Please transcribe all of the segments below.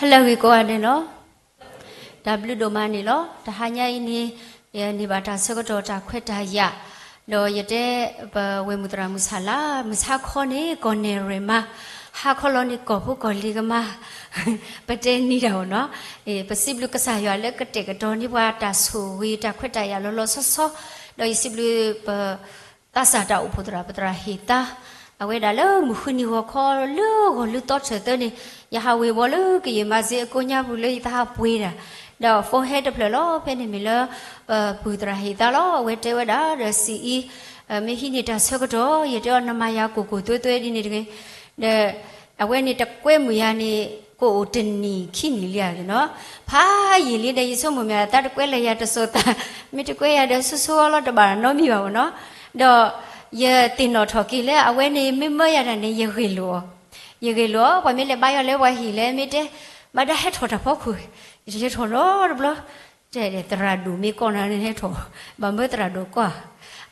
ဟါလၢအဂ့ၤကိးဂၤဒဲးလီၤ. တၢ်ဘျုးဒိၣ်မးန့ၣ်လီၤ. တဟါညါအံၤန့ၣ် ယန့ၢ်ဘၣ်တၢ်ဆၢကတီၢ်တၢ်ခွဲးတၢ်ယာ်, ဒီးယတဲ ပဝဲၢ်မုၣ်သရၣ်မုၣ်ဆၣ်လါ မုၢ်ဆါခီန့ၣ် ကီၢ်နဲၣ်ရွဲၣ်မါ, ဟါခီလီၤန့ၣ် ကီၢ်ဖိကီၢ်လံၤကမါ, ပတဲနံၤဒၣ်အီၤနီၤ. ပစံးဘျုးကစၢ်ယွၤလၢကတဲာ်ကတီၤန့ၢ်ပှၤတၢ်ဆိၣ်ဂ့ၤတၢ်ခွဲးတၢ်ယာ်လီၤလီၤဆီဆီ, ဒီးယစံးဘျုးပ သးစၢ်တၢ်အိၣ်ဖှိၣ်သရၣ် ပသရၣ်ဟ့ၣ်သါ, အဝဲဒၣ်လၢမုၢ်ဃုနံၤဂီၤခီလၢဂီၤလၢသီထၢၣ်သၢန့ၣ် ယဟးဝ့ၤဝီၤလၢကယဲၢ်မၤစ့အကိးညါပူၤလၢယသးဟးပှ့ၤတၢ်, ဒီး phone ဟဲတဖျၢၣ်လီၤ. ဖဲန့ၣ်မ့ၢ်လၢ ပပုၢ်သရၣ်ဟ့ၣ်သါလီၤ. အဝဲတဲဝဲဒၣ်ဒီး စံးအံၤ မ့ၢ်ဟံးန့ၢ်တၢ်ဆၢကတီၢ် ယတဲအီၤနမၤယၤကိၢ်ကိၢ်သွဲသွဲဒ်န့ၣ်တဂ့ၤ, ဒီး အဝဲန့ၣ်တကွဲမုာ်ယၤန့ၣ် ကအိၣ်တနံၣ်ခံနံၣ်လံဧါနီၤ, ဖးယံာ်လံဒီး ယဆိကမိၣ်မ့ၢ်သးတကွဲလၢယၤတစိၤသး, မ့ၢ်တကွဲယၤဒီးဆိဆိအလီၤ တဘၣ်နီတမံၤဘၣ်နီၤ. ဒီးယသ့ၣ်နီၣ်ထီၣ်က့ၤလၢအဝဲန့ၣ် မ့ၢ်မၢယၤတၢ်န့ၣ် ယဂ့ၢ်လိာ်အီၤ, ယဂ့ၢ်လိာ်အီၤ. ပှၤမ့ၢ်လဲၤဘါယွၤလၢပှၤဟံၣ်လဲၣ် မ့ၢ်တဲ ဘၣ်ဒါဟဲထီၣ်တၢ်ဖီခိၣ်, ယတလဲၤထီၣ်နီတဘျီ တဲသရၣ်ဒိၣ်မ့ၢ်ကိးနၤန့ၣ်ဟဲထီၣ်, ဘၣ်မၢသရၣ်ဒိၣ်ကိးဧါ.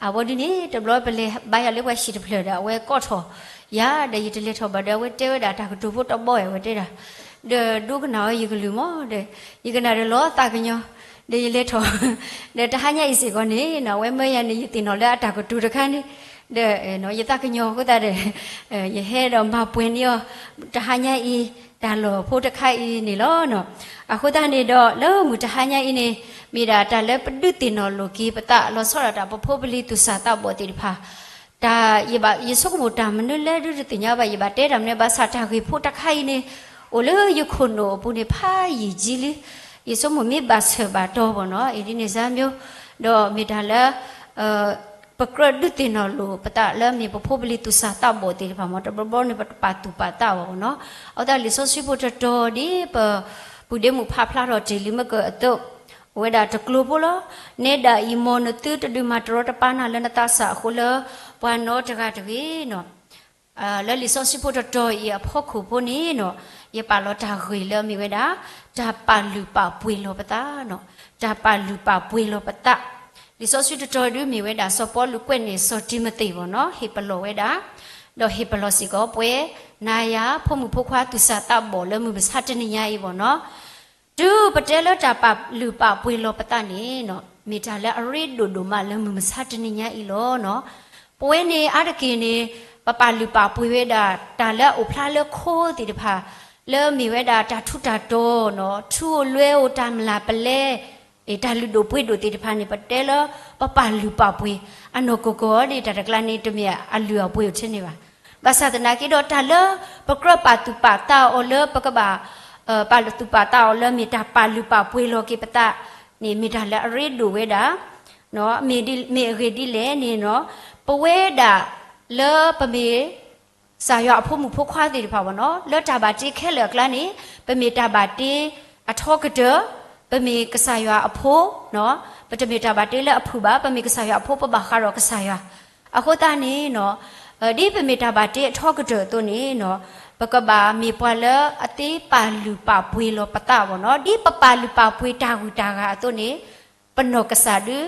အဝဲဒ်န့ၣ် တဘျီပလဲၤဘါယွၤလၢပှၤဟံၣ်တဖျၢၣ်ဒီး အဝဲကိးထီၣ်ယၤဒီး ယတလဲၤထီၣ်ဘၣ်ဒီး အဝဲတဲဝဲဒၣ်တၢ်ကတိၤဖိတဘီဧါ အဝဲတဲဒၣ်, ဒီးဒိကနၣ်အီၤယကလုၢ်မးဒီး ယကနၣ်ဒီးလီၤသးကညီၤ, ဒီးယလဲၤထီၣ် ဒီးတဟါညါအံၤစ့ၢ်ကီးန့ၣ်နီၤ အဝဲမၢယၤန့ၣ် ယသ့ၣ်နီၣ်လၢအတၢ်ကတိၤတခါန့ၣ်, ဒီးယသးကညီၤအဃိသတးဒီး ယဟဲဒီးမၤပှဲၤန့ၢ်အီၤ တဟါညါအံၤတၢ်လီၢ်ဖိတခါအံၤန့ၣ်လီၤ. အဃိသတးန့ၣ်ဒီး လၢမုၢ်တဟါညါအံၤန့ၣ် မ့ၢ်ဒၣ်တၢ်လၢပဒုးသ့ၣ်နီၣ်လိာ်က့ၤပသး လီၤဆီဒၣ်တၢ်ပဖိပလံၤသူၣ်စၢ်သးဘီၣ်သ့ၣ်တဖၣ်, တၢ် ယဆိကမိၣ်တၢ်မနုၤလဲၣ်ဒုးတသ့ၣ်ညါဘၣ် ယဘၣ်တဲတၢ်မနုၤ ဘၣ်ဆၣ်တၢ်ဂ့ၢ်ဖိတခါအံၤန့ၣ် အိၣ်လၢယခိၣ်နူာ်အပူၤန့ၣ် ဖးယံာ်ကံလံ, ယဆိကမိၣ်မ့ၢ်ဘၣ်ဆၢၣ်ဘၣ်တီၤဘၣ်နီၤ အံၤဒ်န့ၣ်စၢ်မျိုး, ဒီးမ့ၢ်တၢ်လၢ ပကြၢးဒုးသ့ၣ်နီၣ်လိာ်ပသးလၢမ့ၢ်ပဖိပလံၤသူၣ်စၢ်သးဘီၣ်သ့ၣ်တဖၣ်မ့ၢ် တဘျီဘျီန့ၣ် ပတပာ်သူၣ်ပာ်သးဘၣ်နီၤ. အဃိသတးလံာ်စီဆှံဖိတတီၤဒ်ပပုၢ်ဒ့မုၣ်ဖးဖျါထီၣ်တ့ၢ်လံမ့ၢ်ကအသိး, အိၣ်ဝဲဒၣ်တကျိၤဖိလီၤ. နဲဒၣ်အံၤ မ်နသုတဒုးမၤတရီတပါနၤလၢနသးစၢ်အဃိလၢ ပှၤနီတဂၤတဂ့ၤနီၤ. လၢလံာ်စီဆှံဖိတတီၤအံၤအဖီခိၣ်ဖိန့ၣ်နီၤ, ယပာ်လီၤတၢ်ဂ့ၢ်လၢအမ့ၢ်ဝဲဒၣ် တၢ်ပာ်လုၢ်ပာ်ပှ့ၤလီၤပသးနီၤ, တၢ်ပာ်လုၢ်ပာ်ပှ့ၤလီၤပသး. လံာ်စီဆှံတတီၤဒုးမ့ၢ်ဝဲဒၣ် စီၤပီလူးကွဲးန့ၢ်စီၤတံၤမသ့းဘၣ်နီၤ ဟ့ၣ်ပလီၢ်ဝဲဒၣ်, ဒီးဟ့ၣ်ပလီၢ်စ့ၢ်ကီးပဝဲ နၤယၤဖိမုၣ်ဖိခွါသူၣ်စၢ်သးဘီၣ်လၢမုၢ်မဆါတနံၤညါအံၤဘၣ်နီၤ. တုၤပတဲလၢတၢ်ပာ်လုၢ်ပာ်ပှ့ၤလီၤပသးန့ၣ်နီၤ, မ့ၢ်တၢ်လၢအရ့ဒိၣ်ဒိၣ်မးလၢမုၢ်မဆါတနံၤညါအံၤလီၤနီၤ. ပဝဲန့ၣ်အါတက့ၢ်န့ၣ် ပပာ်လုၢ်ပာ်ပှ့ၤဝဲဒၣ် တၢ်လၢအအိၣ်ဖျါလၢခိသ့ၣ်တဖၣ်, လၢမ့ၢ်ဝဲဒၣ်တၢ်ထူးတၢ်တီၤနီၤ, ထူဧိၤလွဲဧိၤ တၢ်မျၢ်ပလဲ, တၢ်လုၢ်ဒိၣ်ပှ့ၤဒိၣ်သ့ၣ်တဖၣ်န့ၣ် ပတဲလၢ ပပာ်လုၢ်ပာ်ပှ့ၤ, အနီၢ်ကီၢ်ကီၢ်န့ၣ် တၢ်တကျါန့ၣ် တမ့ၢ်အလုၢ်အပှ့ၤအိၣ်ထဲန့ၣ်ဘၣ်. ဘၣ်ဆၣ်သနာ်က့ဒီး တၢ်လၢပကြၢးပာ်သူၣ်ပာ်သးအီၤလၢပကဘၣ် ပာ်သူၣ်ပာ်သးအီၤလၢမ့ၢ်တၢ်ပာ်လုၢ်ပာ်ပှ့ၤလီၤက့ၤပသးန့ၣ် မ့ၢ်တၢ်လၢအရ့ဒိၣ်ဝဲဒၣ်, မ့ၢ်အဂ့ၢ်ဒ်လဲၣ်န့ၣ်နီၤ, ပဝဲဒၣ်လၢပမ့ၢ် ကစၢ်ယွၤအဖိမုၣ်ဖိခွါသ့ၣ်တဖၣ်ဘၣ်နီၤ, လၢတၢ်ဘၣ်တ့ခဲလၢာ်အကျါန့ၣ် ပမ့ၢ်တၢ်ဘၣ်တ့အထီကတၢၢ်, ပမ့ၢ်ကစၢ်ယွၤအဖိ, ပတမ့ၢ်တၢ်ဘၣ်တ့လၢအဖုၣ်ဘၣ်, ပမ့ၢ်ကစၢ်ယွၤအဖိ ပဘၣ်ဃးဒီးကစၢ်ယွၤ. အဃိသတးန့ၣ်နီၤ, ဒ်ပမ့ၢ်တၢ်ဘၣ်တ့အထီကတၢၢ်အသိးန့ၣ်နီၤ, ပကဘၣ်မ့ၢ်ပှၤလၢအသ့ပာ်လုၢ်ပာ်ပှ့ၤလီၤပသးဘၣ်နီၤ, ဒ်ပပာ်လုၢ်ပာ်ပှ့ၤတၢ်ဂုၤတၢ်ဂၤအသိးန့ၣ် ပနီၢ်ကစၢ်ဒု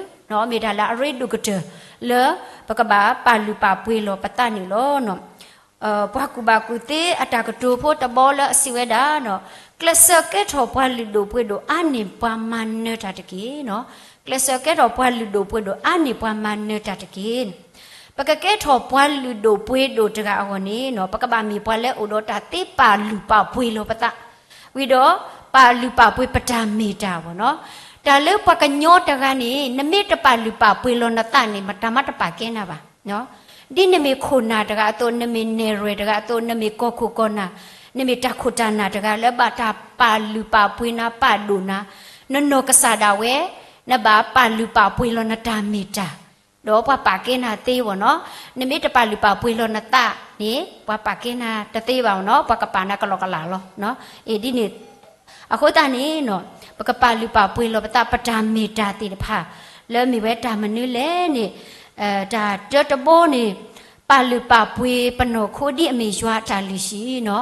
မ့ၢ်တၢ်လၢအရ့ဒိၣ်ကတၢၢ် လၢပကဘၣ်ပာ်လုၢ်ပာ်ပှ့ၤလီၤပသးန့ၣ်လီၤ. ပှၤကူၣ်ဘၣ်ကူၣ်သ့အတၢ်ကတိၤဖိတဘီလၢအစံးဝဲဒၣ်, ကျဲးစၢးကဲထီၣ်ပှၤလုၢ်ဒိၣ်ပှ့ၤဒိၣ်အါန့ၢ်ပှၤမၤနၢၤတၢ်တက့ၢ်. ကျဲးစၢးကဲထီၣ်ပှၤလုၢ်ဒိၣ်ပှ့ၤဒိၣ်အါန့ၢ်ပှၤမၤနၢၤတၢ်တက့ၢ်. ပကကဲထီၣ်ပှၤလုၢ်ဒိၣ်ပှ့ၤဒိၣ်တဂၤအဂီၢ်န့ၣ် ပကဘၣ်မ့ၢ်ပှၤလၢအိၣ်ဒီးတၢ်သ့ပာ်လုၢ်ပာ်ပှ့ၤလီၤပသး ဝံၤဒီးပာ်လုၢ်ပာ်ပှ့ၤပတၢ်မ့ၢ်တၢ်ဘၣ်နီၤ. တၢ်လၢပှၤကညီတဂၤန့ၣ် နမ့ၢ်တပာ်လုၢ်ပာ်ပှ့ၤလီၤနသးန့ၣ် မတၤမးတပာ်ကဲနၤဘၣ်. ဒ်နမ့ၢ်ခိၣ်နၢ်တဂၤအသိး, နမ့ၢ်နဲၣ်ရွဲၣ်တဂၤအသိး, နမ့ၢ်ကီၢ်ခိၣ်ကီၢ်နၢ်, နမ့ၢ်တၢ်ခိၣ်တၢ်နၢ်တဂၤလၢဘၣ်တၢ်ပာ်လုၢ်ပာ်ပှ့ၤနၤ ပာ်ဒိၣ်နၤ, နနီၢ်ကစၢ်ဒၣ်ဝဲ နဘၣ်ပာ်လုၢ်ပာ်ပှ့ၤလီၤနတၢ်မ့ၢ်တၢ် ဒီးပှၤပာ်ကဲနၤသ့ဘၣ်နီၤ. နမ့ၢ်တပာ်လုၢ်ပာ်ပှ့ၤလီၤနသးန့ၣ် ပှၤပာ်ကဲနၤတသ့ဘၣ်နီၤ, ပှၤကပာ်နၤကလီကလီလီၤ. အ့ၣ်ဒ်န့ၣ်, အဃိသတးန့ၣ်နီၤ, ပကပာ်လုၢ်ပာ်ပှ့ၤလီၤပသး ပတၢ်မ့ၢ်တၢ်သ့ၣ်တဖၣ် လၢမ့ၢ်ဝဲတၢ်မနုၤလဲၣ်န့ၣ်, တၢ်တၢတဘီန့ၣ်, ပာ်လုၢ်ပာ်ပှ့ၤပနီၢ်ခိဒ်အမ့ၢ်ယွၤတၢ်လုၢ်ဟံၣ်နီၤ,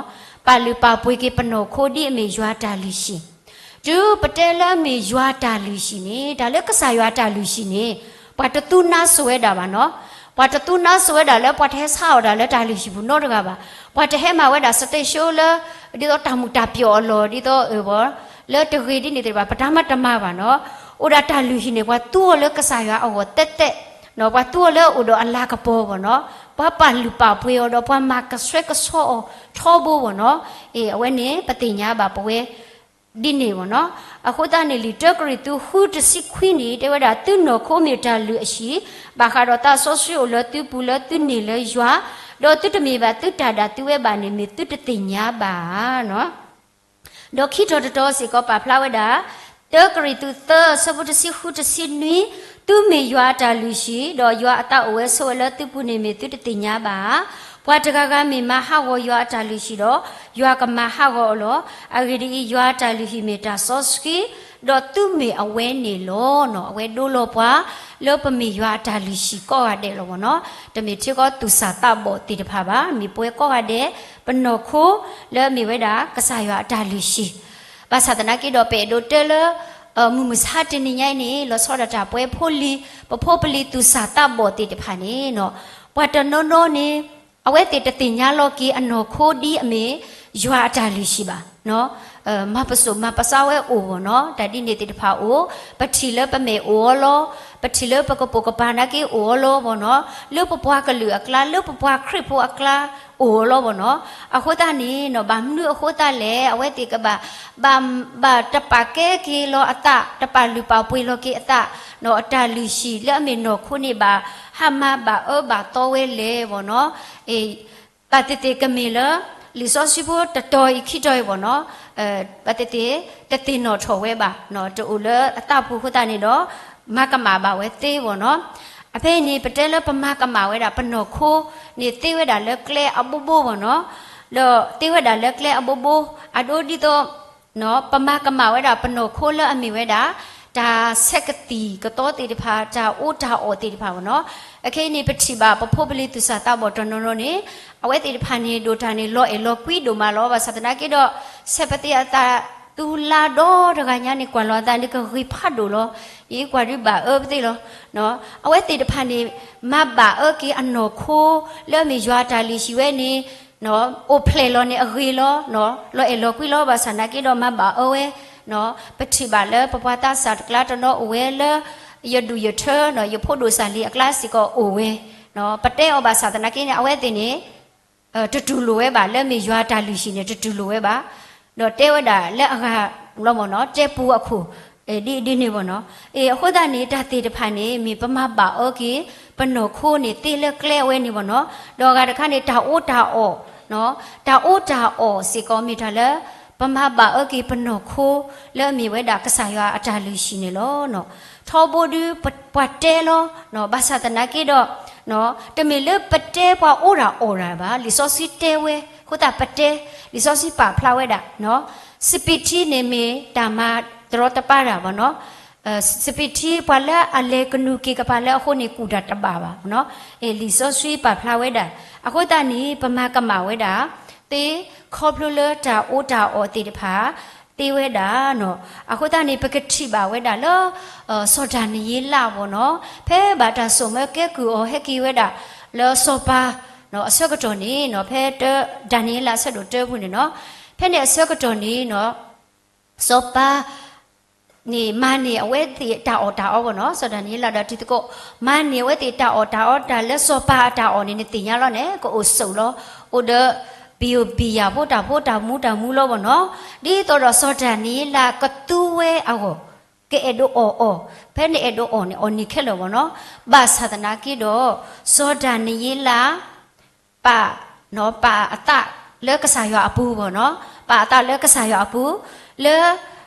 ပာ်လုၢ်ပာ်ပှ့ၤက့ၤပနီၢ်ခိဒ်အမ့ၢ်ယွၤတၢ်လုၢ်ဟံၣ် တုၤပတဲလၢအမ့ၢ်ယွၤတၢ်လုၢ်ဟံၣ်န့ၣ် တၢ်လၢကစၢ်ယွၤတၢ်လုၢ်ဟံၣ်န့ၣ် ပှၤတသူနါစိၤဝဲဒၣ်ဘၣ်နီၤ. ပှၤတသူနါစိၤဝဲဒၣ်လၢပှၤတဟဲဆါအီၣ်တၢ်လၢတၢ်လုၢ်ဟံၣ်ပူၤနီတဂၤဘၣ်. ပှၤတဟဲမၤဝဲဒၣ် စတဲၡိ လၢ ဒ်သိးတၢ်မုာ်တၢ်ပျီၣ်အလီၢ် ဒ်သိးအၢၣ်ဘၣ် လၢတဂ့ၤဒ်န့ၣ်သ့ၣ်တဖၣ် ပတၢ်မၤတမၤဘၣ်နီၤ. အိၣ်ဒၣ်တၢ်လုၢ်ဟံၣ်န့ၣ် ပှၤသူအီၤလၢကစၢ်ယွၤအဂီၢ်တဲတဲ, ပှၤသူအီၤလၢအအိၣ်ဒီးအလၤကပီၤဘၣ်နီၤ. ပှၤပာ်လုၢ်ပာ်ပှ့ၤအီၤဒီး ပှၤမၤကဆှဲကဆှီအီၤထီဘိဘၣ်နီၤ. အဝဲန့ၣ် ပသ့ၣ်ညါဘၣ်ပဝဲ ဒ်န့ၣ်ဘၣ်နီၤ. အဃိသတးန့ၣ် လံာ်တၢကရံၣ်သူး ဃု တဆံခွံန့ၣ် တဲဝဲဒၣ် သုနီၢ်ခိမ့ၢ်တၢ်လုၢ်အဟံၣ်, ဘၣ်ဃးဒီးသးစီဆှံအိၣ်လၢသုပူၤ လၢသုန့ၢ်လၢယွၤ, ဒီးသုတမ့ၢ်ဘၣ်သုတၢ်ဒၣ်သုဝဲဘၣ်န့ၣ် မ့ၢ်သုတသ့ၣ်ညါဘၣ်ဧါနီၤ. ဒီးခံထီၣ်တတီၤစ့ၢ်ကီးပာ်ဖျါဝဲဒၣ်, တၢကရံၣ်သူး သၢ အဆၢဖိ တဆံဃု တဆံနွံ, သုမ့ၢ်ယွၤအတၢ်လုၢ်ဟံၣ်, ဒီးယွၤအသးအိၣ်ဝဲဆိးဝဲလၢသုပူၤန့ၣ် မ့ၢ်သုတသ့ၣ်ညါဘၣ်ဧါ. ပှၤတဂၤဂၤမ့ၢ်မၤဟးဂီၤယွၤအတၢ်လုၢ်ဟံၣ်ဒီး ယွၤကမၤဟးဂီၤအီၤလီၤ. အဂ့ၢ်ဒ်အံၤ, ယွၤအတၢ်လုၢ်ဟံၣ်မ့ၢ်တၢ်စီဆှံ, ဒီးသုမ့ၢ်အဝဲန့ၣ်လီၤနီၤ. အဝဲဒိလီၤပှၤ လၢပမ့ၢ်ယွၤအတၢ်လုၢ်ဟံၣ်ကိးဂၤဒဲးလီၤဘၣ်နီၤ. တမ့ၢ်ထဲကီးသူၣ်စၢ်သးဘီၣ်သ့ၣ်တဖၣ်ဘၣ်. မ့ၢ်ပဝဲကိးဂၤဒဲး ပနီၢ်ခိလၢအမ့ၢ်ဝဲဒၣ် ကစၢ်ယွၤအတၢ်လုၢ်ဟံၣ် ဘၣ်ဆၣ်သနာ်က့ဒီး ပအဲၣ်ဒိးတဲလၢ မုၢ်မဆါတနံၤညါအံၤန့ၣ် လီၤဆီဒၣ်တၢ်ပဝဲဖိလံၤ ပဖိပလံၤသူၣ်စၢ်သးဘီၣ်သ့ၣ်တဖၣ်န့ၣ်နီၤ, ပှၤတနီၤနီၤန့ၣ် အဝဲသ့ၣ်တသ့ၣ်ညါလီၤက့ၤအနီၢ်ခိဒ်အမ့ၢ် ယွၤအတၢ်လုၢ်ဟံၣ်ဘၣ်နီၤ. မၤပစိာ်မၤပဆါဝဲအိၣ်ဘၣ်နီၤ, တၢ်ဒ်န့ၣ်သ့ၣ်တဖၣ်အိၣ်, ပထံၣ်လၢပမဲာ်အိၣ်အီၤလီၤ, ပထံၣ်လၢပကပိာ်ကပၤနာ်က့အိၣ်အီၤလီၤဘၣ်နီၤ, လၢပပှၤကလုာ်အကျါ လၢပပှၤခရံာ်ဖိအကျါအိၣ်အီၤလီၤဘၣ်နီၤ. အဃိသတးန့ၣ်နီၤ ဘၣ်မနုၤအဃိသတးလဲၣ် အဝဲသ့ၣ်ကဘၣ် ဘၣ် ဘၣ်တပာ်ကဲက့ၤလီၤအသး တပာ်လုၢ်ပာ်ပှ့ၤလီၤက့ၤအသးနီၤ, အတၢ်လုၢ်ဟံၣ်လၢအမ့ၢ်နီၢ်ခိန့ၣ် ဘၣ်ဟးမၤဘၣ်အၢဘၣ်သီဝဲလဲၣ်ဘၣ်နီၤ. ဘၣ်သ့ၣ်သ့ၣ်ကမ့ၢ်လၢ လံာ်စီဆှံဖိတတီၤအံၤခံတီၤအံၤဘၣ်နီၤ, ဘၣ်သ့ၣ်သ့ၣ် တသ့ၣ်နီၣ်ထီၣ်ဝဲဘၣ်, တအိၣ်လၢအသးပူၤအဃိသတးန့ၣ်ဒီး မၤကမၣ်ဘၣ်ဝဲသ့ဘၣ်နီၤ. အဖဲအံၤန့ၣ် ပတဲလၢပမၤကမၣ်ဝဲဒၣ်ပနီၢ်ခိန့ၣ် သ့ဝဲဒၣ်လၢကျဲအဘိဘိဘၣ်နီၤ, ဒီးသ့ဝဲဒၣ်လၢကျဲအဘိဘိ အဒိဒ်သိး ပမၤကမၣ်ဝဲဒၣ်ပနီၢ်ခိလၢအမ့ၢ်ဝဲဒၣ် တၢ်ဆဲးကသံၣ်ကသီသ့ၣ်တဖၣ် တၢ်အီၣ်တၢ်အီသ့ၣ်တဖၣ်ဘၣ်နီၤ. အခဲအံၤန့ၣ် ပထံၣ်ဘၣ်ပဖိပလံၤသူၣ်စၢ်သးဘီၣ်တနီၤနီၤန့ၣ် အဝဲသ့ၣ်တဖၣ်န့ၣ် ဒိၣ်တၢ်န့ၣ် လီၤအဲၣ်လီၤကွံဒိၣ်မးလီၤ. ဘၣ်ဆၣ်သနာ်က့ဒီး ဆဲးပသ့ၣ်အသးသူလါဒီတဂၤညါန့ၣ် ကွၢ်လီၤအသးန့ၣ် ကဂ့ၤဖးဒိၣ်လီၤ. ယကွၢ်ဒုးဘၣ်အၢပသ့ၣ်လီၤ. အဝဲသ့ၣ်တဖၣ်န့ၣ် မၤဘၣ်အၢက့ၤအနီၢ်ခိ လၢအမ့ၢ်ယွၤအတၢ်လုၢ်ဟံၣ်ဝဲန့ၣ် အိၣ်ဖျဲၣ်လီၤန့ၣ်အဂ့ၤလီၤ, လီၤအဲၣ်လီၤကွံလီၤ. ဘၣ်ဆၣ်သနာ်က့ဒီးမၤဘၣ်အၢဝဲ, ပထံၣ်ဘၣ်လၢပပှၤသးစၢ်တကျါတနီၤအိၣ်ဝဲလၢ ယဒူၣ်ယထၢ ယဖိဒိၣ်စၢ်လံအကျါစ့ၢ်ကီးအိၣ်ဝဲ, ပတဲအီၤဘၣ်ဆၣ်သနာ်က့န့ၣ် အဝဲသ့ၣ်န့ၣ် တတူၢ်လိာ်ဝဲဘၣ် လၢမ့ၢ်ယွၤအတၢ်လုၢ်ဟံၣ်န့ၣ် တတူၢ်လိာ်ဝဲဘၣ်, ဒီးတဲဝဲဒၣ်လၢအဂၤလီၤမ့ၢ်နီၤ တဲပူအခိၣ် ဒ်ဒ်န့ၣ်ဘၣ်နီၤ. အဃိသတးန့ၣ် တၢ်သ့ၣ်တဖၣ်န့ၣ် မ့ၢ်ပမၤဘၣ်အၢက့ၤ ပနီၢ်ခိန့ၣ် သ့လၢကျဲအဝဲန့ၣ်ဘၣ်နီၤ. ဒီးအဂၤတခါန့ၣ် တၢ်အီၣ်တၢ်အီ, တၢ်အီၣ်တၢ်အီစ့ၢ်ကီး မ့ၢ်တၢ်လၢ ပမၤဘၣ်အၢက့ၤပနီၢ်ခိ လၢအမ့ၢ်ဝဲဒၣ်ကစၢ်ယွၤအတၢ်လုၢ်ဟံၣ်န့ၣ်လီၤ. ထီဘိဒုး ပှၤတဲလီၤ, ဘၣ်ဆၣ်သနာ်က့ဒီး တမ့ၢ်လၢပတဲပှၤအီၣ်တၢ်အီတၢ်ဘၣ်. လံာ်စီဆှံတဲဝဲ အဃိသတးပတဲ, လံာ်စီဆှံပာ်ဖျါဝဲဒၣ်, စပံးထံန့ၣ်မ့ၢ်တၢ်မၤတရီတပါတၢ်ဘၣ်နီၤ. စပံးထံ ပှၤလၢအလဲၤကနူၤက့ၤကပၤလၢအဃိန့ၣ် ကူၣ်တၢ်တဘၣ်ဘၣ်နီၤ. လံာ်စီဆှံပာ်ဖျါဝဲဒၣ်. အဃိသတးန့ၣ် ပမၤကမၣ်ဝဲဒၣ် သ့ခီဖျိလၢတၢ်အီၣ်တၢ်အီသ့ၣ်တဖၣ် သ့ဝဲဒၣ်နီၤ. အဃိသတးန့ၣ် ပကထံၣ်ဘၣ်ဝဲဒၣ်လၢ စီၤဒၤနံးယ့လးဘၣ်နီၤ, ဖဲဘၣ်တၢ်စိာ်မၢကဲကုၢ်အီၤ ဟဲက့ၤဝဲဒၣ်လၢစီၤပၤ အဆၢကတီၢ်န့ၣ်နီၤ, ဖဲတၢ ဒၤနံးယ့လးအဆၢဒိၣ်တၢပူၤန့ၣ်နီၤ, ဖဲန့ၣ်အဆၢကတီၢ်န့ၣ်နီၤ စီၤပၤန့ၣ် မၤန့ၢ်အဝဲသ့ၣ်တၢ်အီၣ်တၢ်အီဘၣ်နီၤ, စီၤဒၤနံးယ့လးဒီးတံၤသကိး မၤန့ၢ်အဝဲသ့ၣ်တၢ်အီၣ်တၢ်အီ တၢ်လၢစီၤပၤအတၢ်အီၣ်န့ၣ် နသ့ၣ်ညါလီၤန့ၣ် ကအိၣ်ဆိးလီၤ, အိၣ်ဒီး ဘံၣ်ဧိၤဘံၣ်ယၣ်ဖိတၢ်ဖိတၢ်မူတၢ်မူလီၤဘၣ်နီၤ, ဒ်သိးဒီးစီၤဒၤနံးယ့လးကသူဝဲအဂီၢ် ကအဲၣ်ဒိးအီၣ်အီၣ်, ဖဲန့ၣ်အဲၣ်ဒိးအီၣ်န့ၣ် အီၣ်န့ၢ်ခဲလၢာ်ဘၣ်နီၤ, ဘၣ်ဆၣ်သနာ်က့ဒီး စီၤဒၤနံးယ့လး ပာ် ပာ်အသးလၢကစၢ်ယွၤအပူၤဘၣ်နီၤ, ပာ်အသးလၢကစၢ်ယွၤအပူၤ, လၢ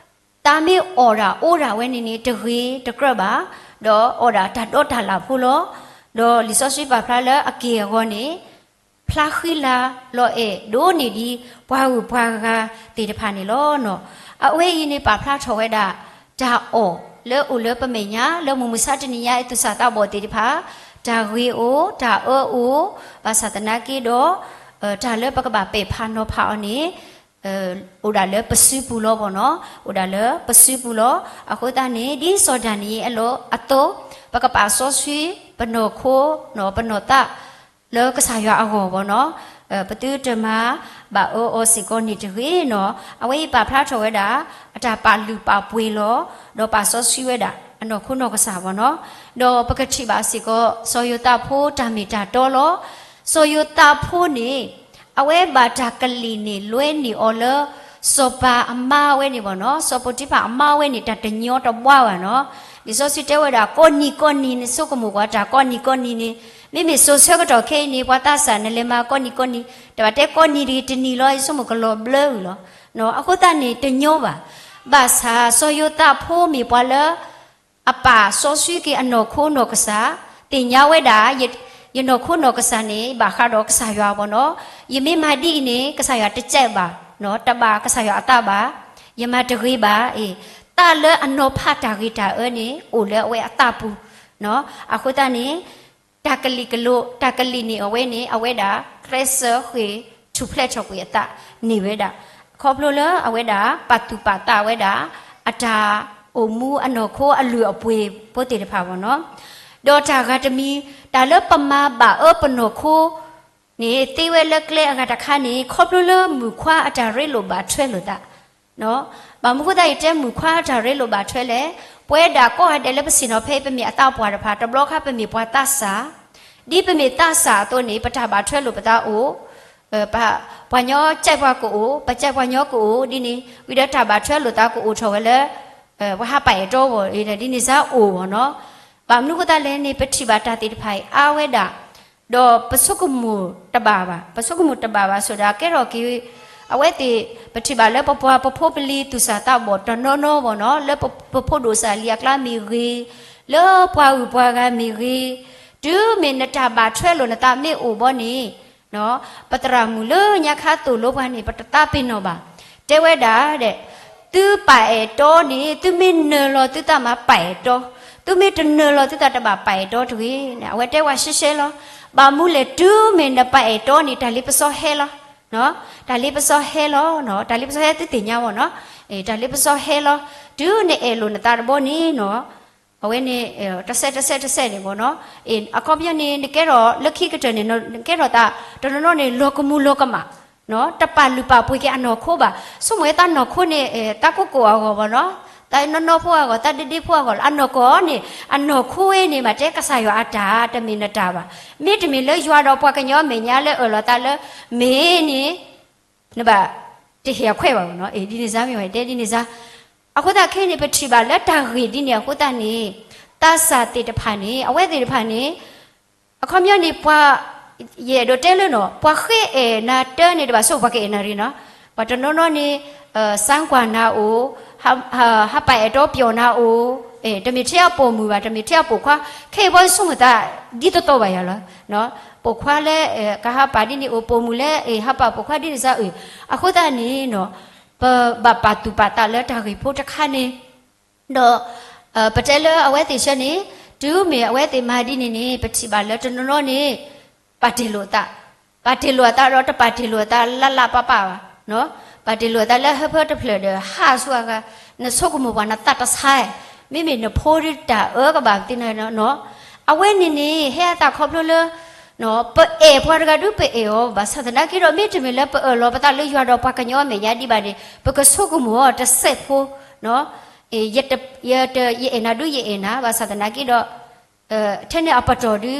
တၢ်မ့ၢ်အီၣ်ဒၣ်အီဒၣ်ဝဲန့ၣ်န့ၣ် တဂ့ၤတကြၢးဘၣ်, ဒီးအီၣ်ဒၣ်တၢ်ဒီတၢ်လၣ်ဖိလီၤ, ဒီးလံာ်စီဆှံပာ်ဖျါလၢအက့ၢ်အဂီၤန့ၣ် ဖျါဃံလၤလီၤအဲၣ်ဒိးန့ၢ်ဒံးပှၤဂုၤပှၤဂၤသ့ၣ်တဖၣ်န့ၣ်လီၤ. အဝဲအံၤန့ၣ်ပာ်ဖျါထီၣ်ဝဲဒၣ် တၢ်အီၣ်လၢအိၣ်လၢပမဲာ်ညါ လၢမုၢ်မဆါတနံၤညါအံၤ သူၣ်စၢ်သးဘီၣ်သ့ၣ်တဖၣ်, တၢ်ဂ့ၤအိၣ် တၢ်အၢအိၣ်, ဘၣ်ဆၣ်သနာ်က့ဒီး တၢ်လၢပကဘၣ်ပဲာ်ဖးနီၤဖးအီၤန့ၣ် အိၣ်ဒၣ်လၢပစုပူၤလီၤဘၣ်နီၤ, အိၣ်ဒၣ်လၢပစုပူၤလီၤ. အဃိသတးန့ၣ် ဒ်စီၤဒၤနံးယ့လးအသိး, ပကပာ်စီဆှံပနီၢ်ခိနီၤ ပနီၢ်သး လၢကစၢ်ယွၤအဂီၢ်ဘၣ်နီၤ, ပသုတမၤဘၣ်အၢအီၤစ့ၢ်ကီးန့ၣ်တဂ့ၤနီၤ. အဝဲအံၤပာ်ဖျါထီၣ်ဝဲဒၣ် အတၢ်ပာ်လုၢ်ပာ်ပှ့ၤလီၤ, ဒီးပာ်စီဆှံဝဲဒၣ် အနီၢ်ခိနီၢ်ကစၢ်ဘၣ်နီၤ. ဒီးပကထံၣ်ဘၣ်စ့ၢ်ကီး စီၤယိၤသးဖိတၢ်မ့ၢ်တၢ်တီလီၤ. စီၤယိၤသးဖိန့ၣ် အဝဲဘၣ်တၢ်ကလံၣ်န့ၣ်လွဲန့ၢ်အီၤလၢ စီၤပၤအမါဝဲန့ၣ်ဘၣ်နီၤ, စီၤပိၤတံဖၤအမါဝဲန့ၣ် တၢ်တညီတဘှါဘၣ်နီၤ. လံာ်စီဆှံတဲဝဲဒၣ် ကိးနံၤကိးနံၤန့ၣ် ဆိကမိၣ်ကွၢ်တၢ်ကိးနံၤကိးနံၤန့ၣ်, မ့မ့ၢ်စိၤဆၢကတီၢ်ခဲအံၤန့ၣ် ပှၤသးစၢ်နလဲၤမၤကိးနံၤကိးနံၤ, တဘၣ်တဲကိးနံၤတဂ့ၤ တနံၤလီၤ ယဆိကမိၣ်ကလီၤဘျၢဝံၤလီၤ. အဃိသတးန့ၣ် တညီဘၣ်. ဘၣ်ဆၣ် စီၤယိၤသးဖိမ့ၢ်ပှၤလၢ အပာ်စီဆှံက့ၤအနီၢ်ခိနီၢ်ကစၢ်, သ့ၣ်ညါဝဲဒၣ် ယနီၢ်ခိနီၢ်ကစၢ်န့ၣ် ဘၣ်ဃးဒီးကစၢ်ယွၤဘၣ်နီၤ. ယမ့ၢ်မၤဒ်အံၤန့ၣ် ကစၢ်ယွၤတကြိုက်ဘၣ်, တဘၣ်ကစၢ်ယွၤအသးဘၣ်, ယမၤတဂ့ၤဘၣ်. တၢ်လၢအနီၤဖးတၢ်ဂ့ၤတၢ်အၢန့ၣ် အိၣ်လၢအဝဲအသးပူၤ. အဃိသတးန့ၣ် တၢ်ကလံၤကလိ, တၢ်ကလံၤန့ၢ်အဝဲန့ၣ် အဝဲဒၣ် ကျဲးစၢးဃ့ၢ်ထူၣ်ဖျဲးထီၣ်ကွံာ်အသးန့ၢ်ဝဲဒၣ်, ခီဖျိလၢအဝဲဒၣ် ပာ်သူၣ်ပာ်သးဝဲဒၣ် အတၢ်အိၣ်မူအနီၢ်ခိအလုၢ်အပှ့ၤဖိသ့ၣ်တဖၣ်ဘၣ်နီၤ. ဒီးတၢ်ဂၤတမံၤ တၢ်လၢပမၤဘၣ်အၢပနီၢ်ခိန့ၣ် သ့ဝဲလၢကျဲအဂၤတခါန့ၣ် ခီဖျိလၢမုၣ်ခွါအတၢ်ရ့လိာ်ဘၣ်ထွဲလိာ်သး ဘၣ်မနုၤဃိသတး ယတဲမုၣ်ခွါအတၢ်ရ့လိာ်ဘၣ်ထွဲလဲၣ်, ပဝဲဒၣ်ကိးဂၤဒဲးလၢပဆ့ၣ်နီၤဖဲအံၤ ပမ့ၢ်အသးပှၢ်တဖၣ်, တဘျီခါပမ့ၢ်ပှၤသးစၢ်, ဒ်ပမ့ၢ်သးစၢ်အသိးန့ၣ် ပတၢ်ဘၣ်ထွဲလိာ်ပသးအိၣ်, ပှၤညီကၠဲးပှၤကအိၣ်, ပကၠဲးပှၤညီကအိၣ်, ဒ်န့ၣ် ဝံၤဒီးတၢ်ဘၣ်ထွဲလိာ်သးကအိၣ်ထီၣ်ဝဲလၢ ပှၤဟးပာ်အဲၣ်တီဘၣ်, ဒ်န့ၣ်စ့ၢ်အိၣ်ဘၣ်နီၤ. ဘၣ်မနုၤဃိသတးလဲၣ်န့ၣ် ပထံၣ်ဘၣ်တၢ်သ့ၣ်တဖၣ်အံၤအါဝဲဒၣ် ဒီးပဆိကမိၣ်တဘၣ်ဘၣ်, ပဆိကမိၣ်တဘၣ်ဘၣ်ဆိဒၣ် ကဲထီၣ်က့ၤ အဝဲသ့ၣ် ပထံၣ်ဘၣ်လၢပပှၤပဖိပလံၤသူၣ်စၢ်သးဘီၣ်တနီၤနီၤဘၣ်နီၤ, လၢပဖိဒိၣ်စၢ်လံၤအကျါမ့ၢ်ဂ့ၤ, လၢပှၤဂုၤပှၤဂၤမ့ၢ်ဂ့ၤ, တုၤမ့ၢ်နတၢ်ဘၣ်ထွဲလိာ်နသးမ့ၢ်အိၣ်ဘၣ်န့ၣ် ပသရၣ်မုၣ်လၢညါခါသိၣ်လိပှၤန့ၣ် ပတသးပ့ၤနီၣ်ဘၣ်. တဲဝဲဒၣ်ဒီး သုပာ်အဲၣ်တီန့ၣ် သုမ့ၢ်နၢၤလီၤသုသးမၤပာ်အဲၣ်တီ, သုမ့ၢ်တနၢၤလီၤသုသးတဘၣ်ပာ်အဲၣ်တီတဂ့ၤန့ၣ် အဝဲတဲဝဲရှဲရှဲလီၤ. ဘၣ်မနုၤလဲၣ် တုၤမ့ၢ်နပာ်အဲၣ်တီန့ၣ် တၢ်လ့ပစီဟဲလီၤ. တၢ်လ့ပစီဟဲလီၤ, တၢ်လ့ပစီဟဲသုသ့ၣ်ညါဘၣ်နီၤ, တၢ်လ့ပစီဟဲလီၤ. တုၤနအဲၣ်လိာ်နသးတဘီန့ၣ်နီၤ အဝဲန့ၣ် တစဲးတစဲးတစဲးန့ၣ်ဘၣ်နီၤ, အခီပညီန့ၣ် နကဲထီၣ်လၢခံကတၢၢ်န့ၣ် နကဲထီၣ်သး တနီၤနီၤန့ၣ် လီၤကမူၤလီၤကမၣ်, တပာ်လုၢ်ပာ်ပှ့ၤက့ၤအနီၢ်ခိဘၣ်, ဆိကမိၣ်ဝဲသးနီၢ်ခိန့ၣ် သးကိးကိးအဂီၢ်ဘၣ်နီၤ, သးနီၢ်နီၢ်ဖိအဂီၢ် သးဒ့ဒ့ဖိအဂီၢ်လီၤ. အနီၢ်ကီၢ်န့ၣ် အနီၢ်ခိဝဲန့ၣ် မ့ၢ်တဲကစၢ်ယွၤအတၢ် တမ့ၢ်နတၢ်ဘၣ်. မ့တမ့ၢ်လၢယွၤဒီးပှၤကညီအမဲာ်ညါလၢအၢၣ်လီၤသးလၢ မ့ၢ်န့ၣ် နဘၣ်တဟ့ၣ်အခွဲးဘၣ်နီၤ, ဒ်န့ၣ်စ့ၢ်မ့ၢ်ဝဲတဲဒ်န့ၣ်စ့ၢ်. အဃိသတးခဲအံၤန့ၣ် ပထံၣ်ဘၣ်လၢတၢ်ဂ့ၢ်ဒ်န့ၣ်အဃိသတးန့ၣ် သးစၢ်သ့ၣ်တဖၣ်န့ၣ် အဝဲသ့ၣ်တဖၣ်န့ၣ် အခီပညီန့ၣ် ပှၤ ယအဲၣ်ဒိးတဲလၢနီၤ ပှၤဃ့အဲၣ်နၤတၢ်န့ၣ် တဘၣ်ဆိကမိၣ်ပှၤကအဲၣ်နၤတဂ့ၤနီၤ, ပှၤတနီၤနီၤန့ၣ် စၢကွၢ်နၤအိၣ်, ဟးပာ်အဲၣ်တီပျီၣ်နၤအိၣ်, တမ့ၢ်ထဲအပိာ်မုၣ်ဘၣ် တမ့ၢ်ထဲအပိာ်ခွါ, ခဲအံၤပှၤဆိကမိၣ်သး ဒ်သိးသိးဘၣ်ယၤလီၤ. ပိာ်ခွါလၢ ကဟးပာ်ဒ်န့ၣ်အိၣ်, ပိာ်မုၣ်လၢ ဟးပာ်ပိာ်ခွါဒ်န့ၣ်စ့ၢ်အၢ, အဃိသတးန့ၣ်နီၤ ပဘၣ်ပာ်သူၣ်ပာ်သးလၢတၢ်ဂ့ၢ်ဖိတခါန့ၣ် ဒီး ပတဲလၢအဝဲသ့ၣ်ဆၢန့ၣ် တုၤမ့ၢ်အဝဲသ့ၣ်မၤဒ်န့ၣ်န့ၣ် ပထံၣ်ဘၣ်လၢတနီၤနီၤန့ၣ် ပာ်တ့ၢ်လိာ်အသး, ပာ်တ့ၢ်လိာ်အသးဒီးတပာ်တ့ၢ်လိာ်အသးလၢလၢပၢ်ပၢ်ဘၣ်, ပာ်တ့ၢ်လိာ်အသးလၢဟၢဖၢတဖျၢၣ်ဒီး ဟးဆူအဂၤ, နဆိကမိၣ်ပှၤနသးတဆါ, မ့မ့ၢ်နဖိဒ်တၢ်အၢကဘၣ်သ့ၣ်နီၤ, အဝဲန့ၣ်န့ၣ် ဟဲအသးခီဖျိလၢ ပအဲၣ်ပှၤတဂၤဒုပအဲၣ်အီၤ ဘၣ်ဆၣ်သနာ်က့ဒီး မ့တမ့ၢ်လၢပအၢၣ်လီၤပသးလၢယွၤဒီးပှၤကညီအမဲာ်ညါဒံးဘၣ်န့ၣ် ပကဆိကမိၣ်အီၤတစဲးဖိ, ယအဲၣ်နၤဒုယအဲၣ်နၤ ဘၣ်ဆၣ်သနာ်က့ဒီး ထဲန့ၣ်အပတီၢ်ဒု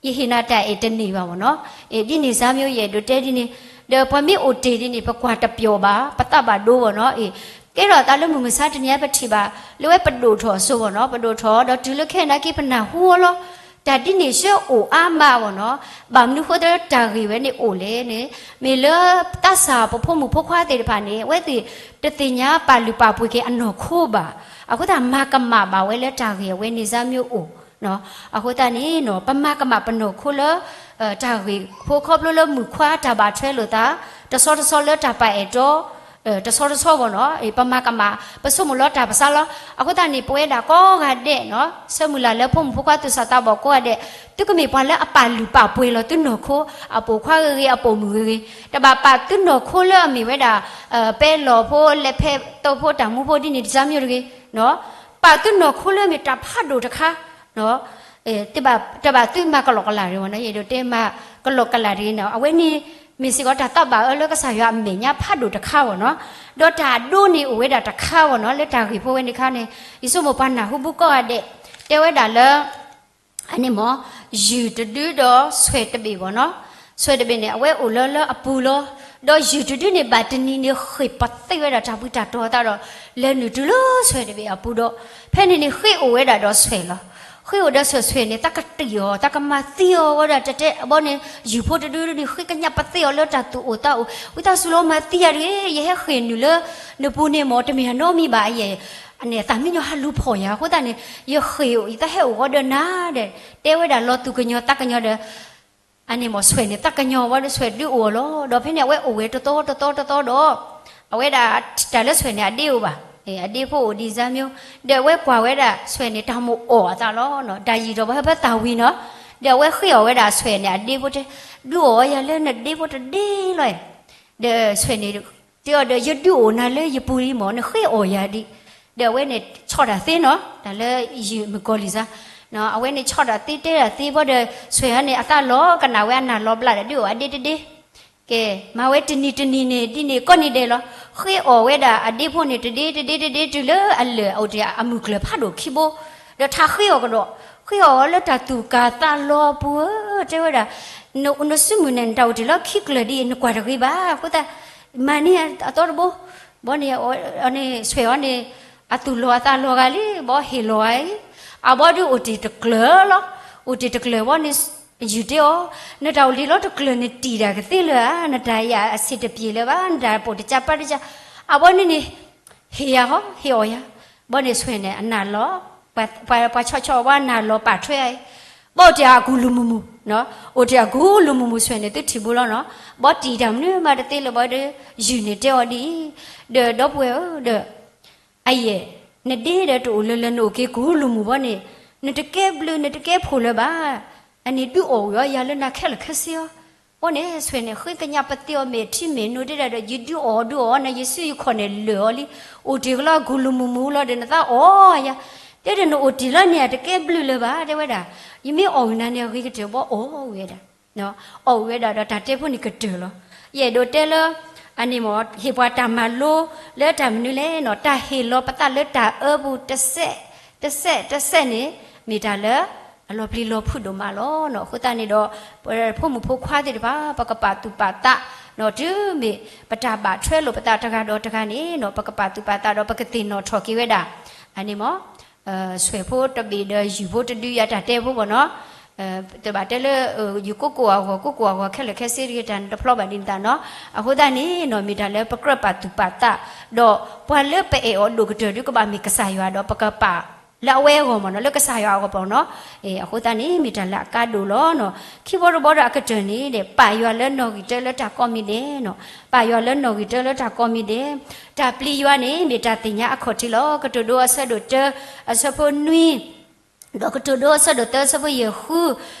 ယဟ့ၣ်နၤတၢ်အဲၣ်တန့ၢ်ဘၣ်ဘၣ်နီၤ, ဒ်န့ၣ်စ့ၢ်မ့ၢ်ယအဲၣ်ဒိးတဲဒ်န့ၣ်, ဒီးပှၤမ့ၢ်အိၣ်တ့ၢ်ဒ်န့ၣ် ပကွၢ်တပျီာ်ဘၣ် ပသးဘၣ်ဒိဘၣ်နီၤ, ကဲထီၣ်သးလၢမုၢ်မဆါတနံၤအံၤပထံၣ်ဘၣ် လၢဝဲပဒိၣ်ထီၣ်အစိဘၣ်နီၤ, ပဒိၣ်ထီၣ်ဒီးတုၤလၢခဲအံၤနာ်က့ပနၢ်ဟူအီၤလီၤ, တၢ်ဒ်န့ၣ်ဆၢအိၣ်အါမးဘၣ်နီၤ, ဘၣ်မနုၤဃိသတးလၢတၢ်ဂ့ၢ်ဝဲန့ၣ်အိၣ်လဲၣ်န့ၣ်, မ့ၢ်လၢသးစၢ်ပဖိမုၣ်ဖိခွါသ့ၣ်တဖၣ်န့ၣ် အဝဲသ့ၣ်တသ့ၣ်ညါပာ်လုၢ်ပာ်ပှ့ၤက့ၤအနီၢ်ခိဘၣ်, အဃိသတးမၤကမၣ်ဘၣ်ဝဲလၢတၢ်ဂ့ၢ်အဝဲန့ၣ်စ့ၢ်မ့ၢ်အိၣ် အဃိသတးန့ၣ်နီၤ ပမၤကမၣ်ပနီၢ်ခိလၢ တၢ်ဂ့ၢ်ဖိခီဖျိလၢမုၣ်ခွါတၢ်ဘၣ်ထွဲလိာ်သး တဆီတဆီလၢတၢ်ပာ်အဲၣ်တီ တဆီတဆီဘၣ်နီၤ, ပမၤကမၣ် ပဆိကမိၣ်လီၤတၢ်ပသးလီၤ. အဃိသတးန့ၣ် ပဝဲဒၣ်ကိးဂၤဒဲးနီၤ, ဆၢမုၢ်လၢ်လၢဖိမုၣ်ဖိခွါသူၣ်စၢ်သးဘီၣ်ကိးဂၤဒဲး, သုကမ့ၢ်ပှၤလၢအပာ်လုၢ်ပာ်ပှ့ၤလီၤသုနီၢ်ခိ, အပိာ်ခွါဂ့ၤဂ့ၤ အပိာ်မုၣ်ဂ့ၤဂ့ၤ, တဘၣ်ပာ်သုနီၢ်ခိလၢအမ့ၢ်ဝဲဒၣ် ပဲလီၢ်ဖိ လဲၤဖဲသိဖိ တၢ်မူဖိဒ်န့ၣ်တစၢ်မ့ၢ်တဂ့ၤ, ပာ်သုနီၢ်ခိလၢမ့ၢ်တၢ်ဖးဒိၣ်တခါ တဘၣ်သုမၤကလီကလီတဂ့ၤနီၤ, ယအဲၣ်ဒိးတဲမၤကလီကလီတဂ့ၤနီၤ, အဝဲန့ၣ် မ့ၢ်စ့ၢ်ကီးတၢ်သးဘၣ်အၢလၢကစၢ်ယွၤအမဲာ်ညါဖးဒိၣ်တခါဘၣ်နီၤ, ဒီးတၢ်အဒိန့ၣ်အိၣ်ဝဲဒၣ်တခါဘၣ်နီၤ, လၢတၢ်ဂ့ၢ်ဖိဝဲန့ၣ်အခါန့ၣ် ယဆိကမိၣ်ပှၤနၢ်ဟူဘုကိးဂၤဒဲး တဲဝဲဒၣ်လၢ အန့ၣ်မ့ၢ် ယုၢ်တဒုဒီးဆွဲးတဘ့ၣ်ဘၣ်နီၤ, ဆွဲးတဘ့ၣ်န့ၣ် အဝဲအိၣ်လၢလၢအပူၤလီၤ, ဒီးယုၢ်တဒုန့ၣ် ဘၣ်တနံၤန့ၣ် ဃ့ၢ်ပသ့ၣ်ဝဲဒၣ်တၢ်ဘှံးတၢ်တီၤအသးဒီး လဲၤနုာ်တုၤလၢဆွဲးတဘ့ၣ်အပူၤဒီး ဖဲန့ၣ်န့ၣ် ဃ့ၢ်အိၣ်ဝဲဒၣ်ဒီးဆွဲးလီၤ. ဃ့ၢ်အိၣ်ဒီးဆွဲးဆွဲးန့ၣ် သးကတံာ်အီၤ သးကမၤသံအီၤဝဲဒၣ်တဲတဲဘီန့ၣ် ယုၢ်ဖိတဒုန့ၣ် ဃ့ၢ်ကညးပသ့ၣ်အီၤလၢတၢ်သူၣ်အိၣ်သးအိၣ် ဝံသးစူၤလီၤမၤသံယၤတဂ့ၤ, ယဟဲဃ့ၢ်နုာ်လၢ နပူၤန့ၣ်မ့ၢ် တမ့ၢ်အနီတမံၤဘၣ်ယဲၢ်, အန့ၣ်သးမံညီဟးလူၤဖီၣ်ယၤအဃိသတးန့ၣ် ယဃ့ၢ်အိၣ် ယသးဟဲအိၣ်ဃီဒီးနၤဒီး တဲဝဲဒၣ်လီၤသူၣ်ကညီၤသးကညီၤဒီး အန့ၣ်မ့ၢ်ဆွဲးန့ၣ် သးကညီၤဝဲဒီးဆွဲးဒုးအိၣ်အီၤလီၤ. ဒီးဖဲန့ၣ် အဝဲအိၣ်ဝဲတသီတသီတသီဒီး အဝဲဒၣ်တၢ်လၢဆွဲးန့ၣ် အဒ့အိၣ်ဘၣ်, အဒ့ဖိအိၣ်ဒံးစၢ်မ့ၢ်, ဒီးအဝဲကွၢ်ဝဲဒၣ်ဆွဲးန့ၣ် တၢ်မိၣ်အီၣ်အသးလီၤ, တၢ်ယံာ်ဒီးပှၤဟၢဖၢသၣ်ဝံၤနီၤ, ဒီးအဝဲဃ့ၢ်အီၤဝဲဒၣ်ဆွဲးန့ၣ် အဒ့ဖိတဲ, ဒုးအီၣ်ယၤလၢနဒ့ဖိတဒ့လီၤ, ဒီးဆွဲးန့ၣ် တဲအီၤဒီး ယဒုးအိၣ်နၤလၢယပူၤဒံးမ့ၢ် နဃ့ၢ်အီၣ်ယၤဒံး, ဒီးအဝဲန့ၣ်ဆီၣ်တၢ်သ့နီၤ, တၢ်လၢယုၢ်မုၣ်ကီၤလံၢ်စၢ်, အဝဲန့ၣ်ဆီၣ်တၢ်သ့တဲတၢ်သ့ဘီဒီး ဆွဲးအီၤန့ၣ် အသးလီၤကနၣ်ဝဲအနၢ်လီၤဘျးဒီး ဒုးအီၣ်အဒ့တဒ့ ကဲ, မၤဝဲတနံၤတနံၤန့ၣ် ဒ်န့ၣ်ကိးနံၤဒဲးလီၤ. ဃ့ၢ်အီၣ်ဝဲဒၣ်အဒ့ဖိန့ၣ် တဒ့တဒ့တဒ့ တုၤလၢအလၢာ်အအိၣ်တ့ၢ်အမုၢ်ကျၢၢ်ဖးဒိၣ်ခံဘိ, ဒီးထးဃ့ၢ်အီၣ်ကဒီး, ဃ့ၢ်အီၣ်ဝဲလၢတၢ်သူၣ်ကၢ်သးလီၤအပူၤဧၢ, တဲဝဲဒၣ်, နစုမုၢ်န့ၣ် နတၢ်အိၣ်တ့ၢ်လၢခံကျၢၢ်ဒ်အံၤ နကွၢ်တဂ့ၤဘၣ်, အဃိသတး မၤန့ၢ်အသီတဘိ, ဘီန့ၣ်, န့ၣ်ဆွဲးအီၤန့ၣ်, အသူၣ်လီၤအသးလီၤဂၤလံ, ဘီဟ့ၣ်လီၤဂၤအံၤ, အဘီဒုးအိၣ်တ့ၢ်တကျၢၢ်လီၤ, အိၣ်တ့ၢ်တကျၢၢ်ဘီန့ၣ် ယုၢ်တဲအီၤ, နတၢ်အိၣ်တ့ၢ်လီၤတကျၢၢ်န့ၣ် တံာ်တၢ်ကသ့လၢၤဧါ, နတၢ်အံၤအဆံးတပျ့ၤလၢၤဘၣ်, နတၢ်ပိာ်တကၢ်ပာ်တကၢ်, အဘီန့ၣ်န့ၣ်, ဟ့ၣ်ယၤဟီ, ဟ့ၣ်အီၣ်ယၤ, ဘီန့ၣ်ဆွဲးန့ၣ် အနၢ်လီၤ, ပှၤဆီဆီဘီအနၢ်လီၤပာ်ထွဲအံၤ, ဘီအိၣ်တ့ၢ်အကူၣ်လူၤမုၢ်မုၢ်, အိၣ်တ့ၢ်အကူၣ်လူၤမုၢ်မုၢ်ဆွဲးန့ၣ် သုထံၣ်ဘိလီၤနီၤ, ဘီတံာ်တၢ်မနုၤမးတသ့လၢၤဘီဒီး, ယုၢ်န့ၣ်တဲအီၤဒ်အံၤ, ဒီးဒီပုၢ်ဝဲၢ်ဧၢ, ဒီး အယဲၢ်, နဒ့ဒီးတအိၣ်လၢၤလၢၤ နအိၣ်က့ၤကူၣ်လူၤမုၢ်ဘီန့ၣ်, နတကဲဘျုး နတကဲဖိၣ်လၢၤဘၣ်, အန့ၣ်ဒုးအီၣ်ဝံၤအီၤယၤလၢနၤခဲလၢာ်ခဲဆ့အီၤ, ဘီန့ၣ်ဆွဲးန့ၣ် ဃ့ကညးပသ့အီၤ မဲာ်ထံမဲာ်နိ တဲဒၣ်ဒီး ယဒုးအီၣ်ဒုးအီၣ်နၤ ယစုယခီၣ်န့ၣ်လၢာ်အီၤလံ, အိၣ်တ့ၢ်ကလီကူၣ်လူၤမုၢ်မုၢ်လီၤဒီး နသးအီၣ်ယၤ, တဲဒီးနအိၣ်တ့ၢ်လီၤန့ၣ် အတကဲဘျုးလၢၤဘၣ် တဲဝဲဒၣ်, ယမ့ၢ်အီၣ်ဝံၤနၤန့ၣ် အဂ့ၤကတၢၢ်ဘီအီၣ်ဝံၤဝဲဒၣ် အီၣ်ဝံၤဝဲဒၣ်ဒီးတၢ်တဲဖိန့ၣ်ကတၢၢ်လီၤ. ယအဲၣ်ဒိးတဲလၢ အန့ၣ်မ့ၢ် ဟ့ၣ်ပှၤတၢ်မၤလိလၢတၢ်မနုၤလဲၣ်နီၤ, တၢ်ဟ့ၣ်လီၤပသးလၢတၢ်အၢပူၤတစဲး တစဲး တစဲးန့ၣ် မ့ၢ်တၢ်လၢအလီၤပျံၤလီၤဖုးဒိၣ်မးလီၤနီၤ. အဃိသတးန့ၣ်ဒီး ပဖိမုၣ်ဖိခွါသ့ၣ်တဖၣ် ပကပာ်သူၣ်ပာ်သးနီၤ, တုၤမ့ၢ်ပတၢ်ဘၣ်ထွဲလိာ်ပသးတဂၤဒီးတဂၤန့ၣ်နီၤ ပကပာ်သူၣ်ပာ်သးဒီး ပကသ့ၣ်နီၣ်ထီၣ်က့ၤဝဲဒၣ် အန့ၣ်မ့ၢ် ဆွဲးဖိတဘ့ၣ်ဒီးယုၢ်ဖိတဒု ယတၢ်တဲဖိဘၣ်နီၤ, တဘၣ်တဲလၢ ယကိးကိးအဂီၢ် ကိးကိးအဂီၢ် ခဲလၢာ်ခဲဆ့တဂ့ၤ တၢ်န့ၣ်တဖျီဘၣ်ဒ်န့ၣ်သးနီၤ. အဃိသတးန့ၣ်နီၤ မ့ၢ်တၢ်လၢပကြၢးပာ်သူၣ်ပာ်သး, ဒီးပှၤလၢပအဲၣ်အီၤဒိၣ်ကတၢၢ်ဒုးကဘၣ်မ့ၢ်ကစၢ်ယွၤဒီး ပကပာ်လၢအဝဲအဂီၢ်မ့ၢ်နီၤ လၢကစၢ်ယွၤအဂီၢ်မ့ၢ်နီၤ. အဃိသတးန့ၣ် မ့ၢ်တၢ်လၢအကါဒိၣ်လီၤနီၤ. ခံဘီတဘီဒီးအကတၢၢ်န့ၣ်ဒီး ပာ်ယွၤလၢနီၣ်ဂံၢ်တၢလၢတၢ်ကိးမံၤဒဲးနီၤ. ပာ်ယွၤလၢနီၣ်ဂံၢ်တၢလၢတၢ်ကိးမံၤဒဲး, တၢ်ပျံၤယွၤန့ၣ် မ့ၢ်တၢ်သ့ၣ်ညါအခီၣ်ထံးလီၤ. ကတိၤဒိအဆၢဒိၣ်တၢ အဆၢဖိနွံ ဒီးကတိၤဒိအဆၢဒိၣ်သၢအဆၢဖိယဲၢ်ဃု,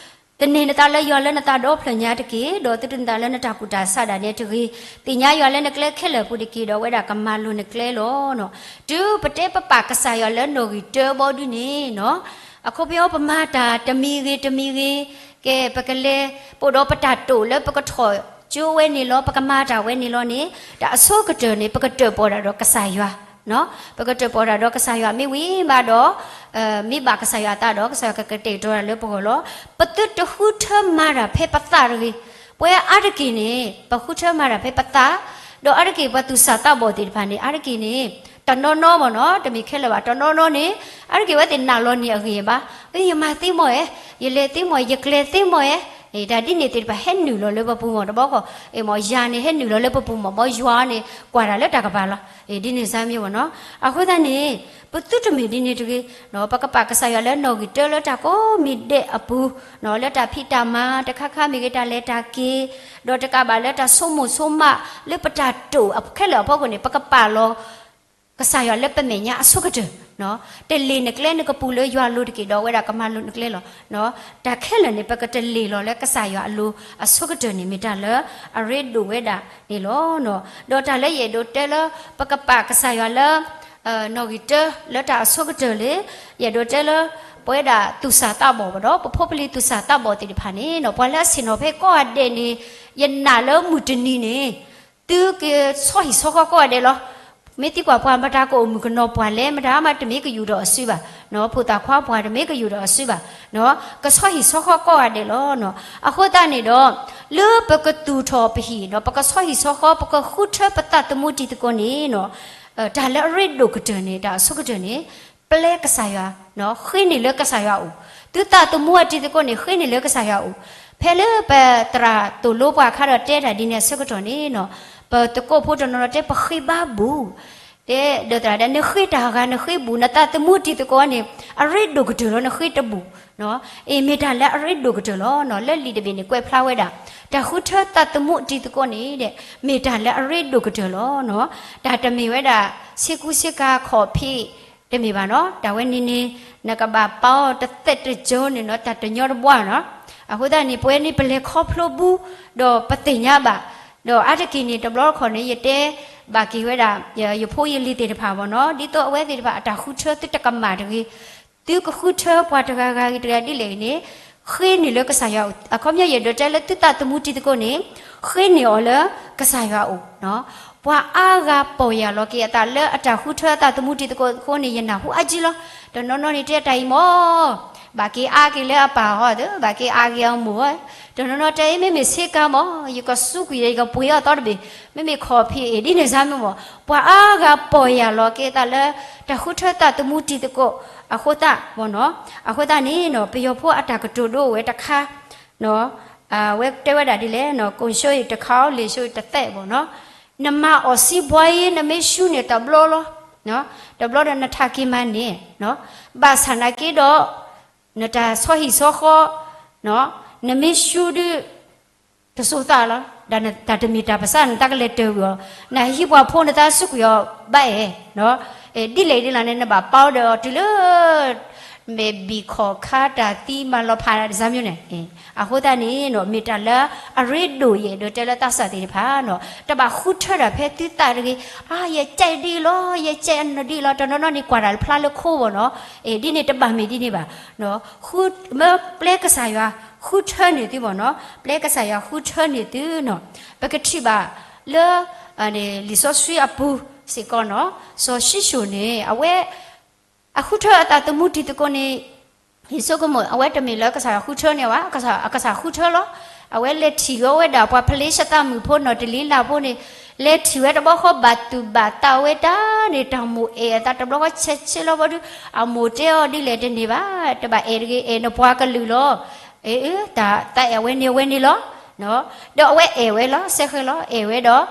သန့ၤနသးလၢယွၤလၢနသးဒီဖျၢၣ်ညါတက့ၢ်, ဒီးသတူၢ်နသးလၢနတၢ်ကူၣ်တၢ်ဆးဒၣ်နဲတဂ့ၤ, သ့ၣ်ညါယွၤလၢနကျဲခဲလၢာ်အပူၤတက့ၢ်, ဒီးအဝဲဒၣ်ကမၤလိၤနကျဲလီၤနီၤ. တုၤပတဲပပာ်ကစၢ်ယွၤလၢနီၣ်ဂံၢ်တၢဘီဒုန့ၣ်နီၤ, အခီပညီပမၤတၢ်တမံၤဂ့ၤတမံၤဂ့ၤ, ကဲ ပကလဲၤ ပအိၣ်ဒီးပတၢ်တိာ်လၢပကထီၣ်ကၠိဝဲန့ၣ်လီၤ, ပကမၤတၢ်ဝဲန့ၣ်လီၤန့ၣ်, တၢ်အဆိကတၢၢ်န့ၣ် ပကတၢၣ်ပီၣ်တၢ်ဒီးကစၢ်ယွၤ ပကတၢၣ်ပီၣ်တၢ်ဒီးကစၢ်ယွၤ မ့ၢ်ဝံၤဘၣ်ဒီး မ့ၢ်ဘၣ်ကစၢ်ယွၤအသးဒီး ကစၢ်ယွၤကကတဲာ်ကတီၤတၢ်လၢပဂီၢ်လီၤ. ပသုတဃုထၢမၤတၢ်ဖဲပသးတဂ့ၤ. ပဝဲအါတက့ၢ်န့ၣ် ပဃုထၢမၤတၢ်ဖဲပသး, ဒီးအါတက့ၢ်ပှၤသူၣ်စၢ်သးဘီၣ်သ့ၣ်တဖၣ်န့ၣ် အါတက့ၢ်န့ၣ် တနီၤနီၤဘၣ်နီၤ တမ့ၢ်ခဲလၢာ်ဘၣ် တနီၤနီၤန့ၣ် အါတက့ၢ်ဝဲသ့ၣ်နာ်လီၤန့ၢ်အဂ့ၢ်ဘၣ်. ယမၤသ့မီၢ်ဧဲ, ယလဲၤသ့မီၢ်ဧဲ, ယကျဲၤသ့မီၢ်ဧဲ, တၢ်ဒ်န့ၣ်သ့ၣ်တဖၣ်ဟဲနုာ်လီၤလၢပပူၤမ့ၢ်တဘျီဃီ, အ့ၣ်မ့ၢ်ယၤန့ၣ်ဟဲနုာ်လီၤလၢပပူၤမ့ၢ် ဘီယွၤန့ၣ် ကွၢ်တၢ်လၢတၢ်ကပၤလီၤ. ဒ်န့ၣ်စါမ့ၢ်ဝဲနီၤ. အဃိသတးန့ၣ် ပသုတမ့ၢ်ဒ်န့ၣ်တဂ့ၤ, ပကပာ်ကစၢ်ယွၤလၢနီၣ်ဂံၢ်တၢလၢတၢ်ကိးမံၤဒဲးအပူၤ, လၢတၢ်ဖံးတၢ်မၤတခါခါမ့ၢ်ဂ့ၤ တၢ်လဲၤတၢ်က့ၤ, ဒီးတကးဘၣ်လၢတၢ်ဆိကမိၣ်ဆိကမး လၢပတၢ်တိာ်ခဲလၢာ်အဖီခိၣ်န့ၣ် ပကပာ်လီၤ ကစၢ်ယွၤလၢပမဲာ်ညါအဆိကတၢၢ်, တလ့ၢ်နကျဲနကပူၤလၢယွၤလိၤတက့ၢ် ဒီးအဝဲဒၣ်ကမၤလိၤနကျဲလီၤ. တၢ်ခဲလၢာ်န့ၣ် ပကတလ့ၢ်လီၤလၢကစၢ်ယွၤအလိၤအဆိကတၢၢ်န့ၣ် မ့ၢ်တၢ်လၢအရ့ဒိၣ်ဝဲဒၣ်န့ၣ်လီၤ. ဒီးတၢ်လၢယအဲၣ်ဒိးတဲလၢ ပကပာ်ကစၢ်ယွၤလၢ နီၣ်ဂံၢ်တၢလၢတၢ်အဆိကတၢၢ်လၢ ယအဲၣ်ဒိးတဲလၢ ပဝဲဒၣ်သူၣ်စၢ်သးဘီၣ်ဘၣ်ဒီး ပဖိပလံၤသူၣ်စၢ်သးဘီၣ်သ့ၣ်တဖၣ်န့ၣ် ပှၤလၢအဆ့ၣ်နီၤဖဲကိးဂၤဒဲးန့ၣ် ယနာ်လၢမုၢ်တနံၤန့ၣ် သုကဆီဟံၣ်ဆီဃီကိးဂၤဒဲးလီၤ. မ့ၢ်သံကွၢ်ပှၤမတၤကအိၣ်မုၣ်ကနီၤပှၢ်လဲၣ် မတၤမးတမ့ၢ်ကယူၢ်ဒီးအစုဘၣ်, ဖိသၣ်ခွါပှၢ်တမ့ၢ်ကယူၢ်ဒီးအစုဘၣ်, ကဆီဟံၣ်ဆီဃီကိးဂၤဒဲးလီၤ. အဃိသတးန့ၣ်ဒီး လၢပကသူၣ်ထီၣ်ပဟံၣ်ဒီး ပကဆီဟံၣ်ဆီဃီ ပကဃုထၢပသးသမူတံၤသကိးန့ၣ် တၢ်လၢအရ့ဒိၣ်ကတၢၢ်န့ၣ် တၢ်အဆိကတၢၢ်န့ၣ် ပျဲကစၢ်ယွၤ, ဃ့န့ၢ်လၢကစၢ်ယွၤအအိၣ်, သုသးသမူအတံၤသကိးန့ၣ် ဃ့န့ၢ်လၢကစၢ်ယွၤအအိၣ်. ဖဲလၢပသရၣ်သိၣ်လိပှၤအခါဒီးတဲတၢ်ဒ်န့ၣ်အဆၢကတီၢ်န့ၣ် ပသကိးဖိတနီၤနီၤတဲပဃ့ဘါဘူး, တဲဒီးသရၣ်ဒၣ် နဃ့တၢ်ဂၤ နဃ့ဘူး နသးသမူတံၤသကိးန့ၣ် အရ့ဒိၣ်ကတၢၢ်လီၤ နဃ့တဘူး အ့ၣ် မ့ၢ်တၢ်လၢအရ့ဒိၣ်ကတၢၢ်လီၤ. လၢလံာ်တဘ့ၣ်န့ၣ် ကွဲးဖျါဝဲဒၣ် တၢ်ဃုထၢသးသမူအတံၤသကိးန့ၣ် မ့ၢ်တၢ်လၢအရ့ဒိၣ်ကတၢၢ်လီၤ. တၢ်တမ့ၢ်ဝဲဒၣ် ဆ့ကူဆ့ကၤခီၣ်ဖံး တမ့ၢ်ဘၣ်နီၤ. တၢ်ဝဲန့ၣ်န့ၣ် နကဘၣ်ပာ်အီၤတသဲးတကၠိန့ၣ်နီၤ တၢ်တညီတဘှီနီၤ. အဃိသတးန့ၣ် ပဝဲန့ၣ်ပလဲၤခီဖျိဘူး ဒီးပသ့ၣ်ညါဘၣ်, ဒီးအါတက့ၢ်န့ၣ် တဘျီတခီၣ်န့ၣ် ယတဲဘၣ်က့ၤဝဲဒၣ် ယဖိယလံၤသ့ၣ်တဖၣ်ဘၣ်နီၤ ဒ်သိးအဝဲသ့ၣ်တဖၣ်အတၢ်ဃုထၢသုတကမၣ်တဂ့ၤ သုကဃုထၢပှၤတဂၤဂၤဂ့ၤတဂၤဒ်လဲၣ်ဂ့ၤန့ၣ် ဃ့န့ၢ်လၢကစၢ်ယွၤ, အခီပညီယအဲၣ်ဒိးတဲလၢသုသးသမူတံၤသကိးန့ၣ် ဃ့န့ၢ်အီၤလၢကစၢ်ယွၤအအိၣ်. ပှၤအါဂၤပီၢ်ယၢ်လီၤက့ၤအသးလၢအတၢ်ဃုထၢအသးသမူတံၤသကိးအဃိန့ၣ် ယနၢ်ဟူအါကံလီၤ. တနီၤနီၤန့ၣ်တဲတၢ်အံၤမ့ၢ် ဘၣ်က့ၤအါက့ၤလၢအပၢ်ဟီ, ဘၣ်က့ၤအါက့ၤအမိၢ်, တနီၤနီၤတဲအံၤ မ့မ့ၢ်ဆ့ကၤမ့ၢ် ယကစူးကွံာ်ဒီးယကပှ့ၤအီၤသီတဘ့ၣ်, မ့မ့ၢ်ခီၣ်ဖံးအ့ၣ် ဒ်န့ၣ်စါမ့ၢ်မ့ၢ် ပှၤအါဂၤပီၢ်ယၢ်လီၤက့ၤအသးလၢ တၢ်ဃုထၢသးသမူတံၤသကိးအဃိသတးမ့ၢ်နီၤ. အဃိသတးန့ၣ်နီၤ ပယီၤဖိအတၢ်ကတိၤဒိအိၣ်ဝဲတခါ အဝဲတဲဝဲဒၣ်ဒ်လဲၣ်, ကိၣ်ဆိအံၤတခါအီၤ လံာ်ဆိအံၤတသဲးဘၣ်နီၤ, နမၤအီၣ်စံးဘှါအံၤ နမ့ၢ်ရှူန့ၣ်တဘျီလီၤ, တဘျီဒီးနထးက့ၤမၤန့ၢ်, ဘၣ်ဆၣ်နာ်က့ဒီး နတၢ်ဆီဟံၣ်ဆီဃီ နမ့ၢ်ရှူဒုး တစိၤသးလီၤ, တၢ်တမ့ၢ်တၢ်ပစၢ် နတၢ်ကလဲၤတၢၢ်ဝံၤအီၤ, နဟံးပှၤဖိနသးစူးကွံာ်အီၤဘၣ်အဲၣ်, ဒ်လဲၣ်ဒ်လဲၣ်န့ၣ် နဘၣ်ပာ်အီၤဒီးတုၤလၢ မ့ၢ်ဘံၣ်ခီၣ်ခါတၢ်သံမၤလီၤဖးတၢ်စါမ့ၢ်န့ၣ်, အဃိသတးန့ၣ်နီၤ မ့ၢ်တၢ်လၢအရ့ဒိၣ်ယဲၢ်ဒီးတဲလၢသးစၢ်သ့ၣ်တဖၣ်နီၤ တဘၣ်ဃုထၢတၢ်ဖဲသုသးတဂ့ၤ, အါ ယကဲဒ်လီၤ ယကဲအနဒ်လီၤ တနီၤနီၤန့ၣ်ကွၢ်တၢ်လၢဖျါလၢခိဘၣ်နီၤ, ဒ်န့ၣ်တဘၣ်မ့ၢ်ဒ်န့ၣ်ဘၣ်, မ့ၢ်ပျဲကစၢ်ယွၤဃုထၢန့ၢ်သုဘၣ်နီၤ, ပျဲကစၢ်ယွၤဃုထၢန့ၢ်သုနီၤ, ပကထံၣ်ဘၣ်လၢ လံာ်စီဆှံအပူၤစ့ၢ်ကီးနီၤ, စီၤၡံၣ်စိၣ်န့ၣ် အဝဲ အဃုထၢအသးသမူတံၤသကိးန့ၣ် ယဆိကမိၣ် အဝဲတမ့ၢ်လၢကစၢ်ယွၤဃုထၢန့ၢ်ဝဲ, အကစၢ်ဃုထၢလီၤ. အဝဲလဲၤထံၣ်ဝဲဒၣ်ပှၤဖလ့ၡသးမုၣ်ဖိနီၢ်တလံလၤဖိန့ၣ်, လဲၤထံၣ်ဝဲတဘျီဃီဘၣ်သူၣ်ဘၣ်သးဝဲတၢ်န့ၣ် တၢ်မိၣ်အဲၣ်အသးတဘျီဃီဆဲးဆဲးလီၤဘီဒုး, အမိၣ်တဲအီၤဒ်လဲၣ်တန့ၢ်ဘၣ်, တဘၣ်အဲၣ်တဂ့ၤ အဲၣ်နပှၤကလုာ်လီၤ. အ့ တၢ်သးအဲၣ်ဝဲန့ၣ်ဝဲန့ၣ်လီၤ. ဒီးအဝဲအဲၣ်ဝဲလီၤ စဲဃဲလီၤ အဲၣ်ဝဲဒီး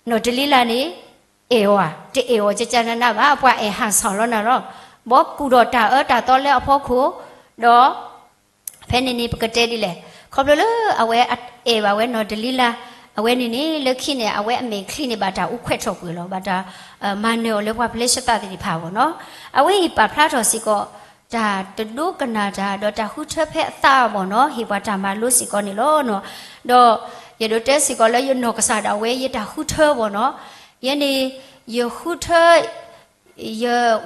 နီၢ်တလံလၤန့ၣ် အဲၣ်အီၤဧါ, တအဲၣ်အီၤ ကကနနဘၣ်, ပှၤအဲၣ်ဟးဆှီလီၤနၤလီၤ. ဘီကူၣ်ဒီးတၢ်အၢတၢ်သီလၢအဖီခိၣ်, ဒီး ဖဲန့ၣ်န့ၣ် ပကတဲဒ်လဲၣ်, ခီဖျိလၢအဝဲအဲၣ်ဘၣ်ဝဲနီၢ်တလံလၤ, အဝဲန့ၣ်န့ၣ် လၢခံန့ၣ် အဝဲအမဲာ်ချံန့ၣ် ဘၣ်တၢ်အူခွဲးထီၣ်ကွံာ်လီၤ, ဘၣ်တၢ် မၤနၢၤအီၤလၢပှၤဖလ့ၡသးသ့ၣ်တဖၣ်ဘၣ်နီၤ. အဝဲအံၤပာ်ဖျါထီၣ်စ့ၢ်ကီး တၢ်တဒိကနၣ်တၢ် ဒီးတၢ်ဃုထၢဖဲအသးဘၣ်နီၤ, ဟ့ၣ်ပှၤတၢ်မၤလိစ့ၢ်ကီးန့ၣ်လီၤ. ဒီးယအဲၣ်ဒိးတဲစ့ၢ်ကီးလၢယနီၢ်ကစၢ်ဒၣ်ဝဲ ယတၢ်ဃုထၢဘၣ်နီၤ, ယဲန့ၣ် ယဃုထၢ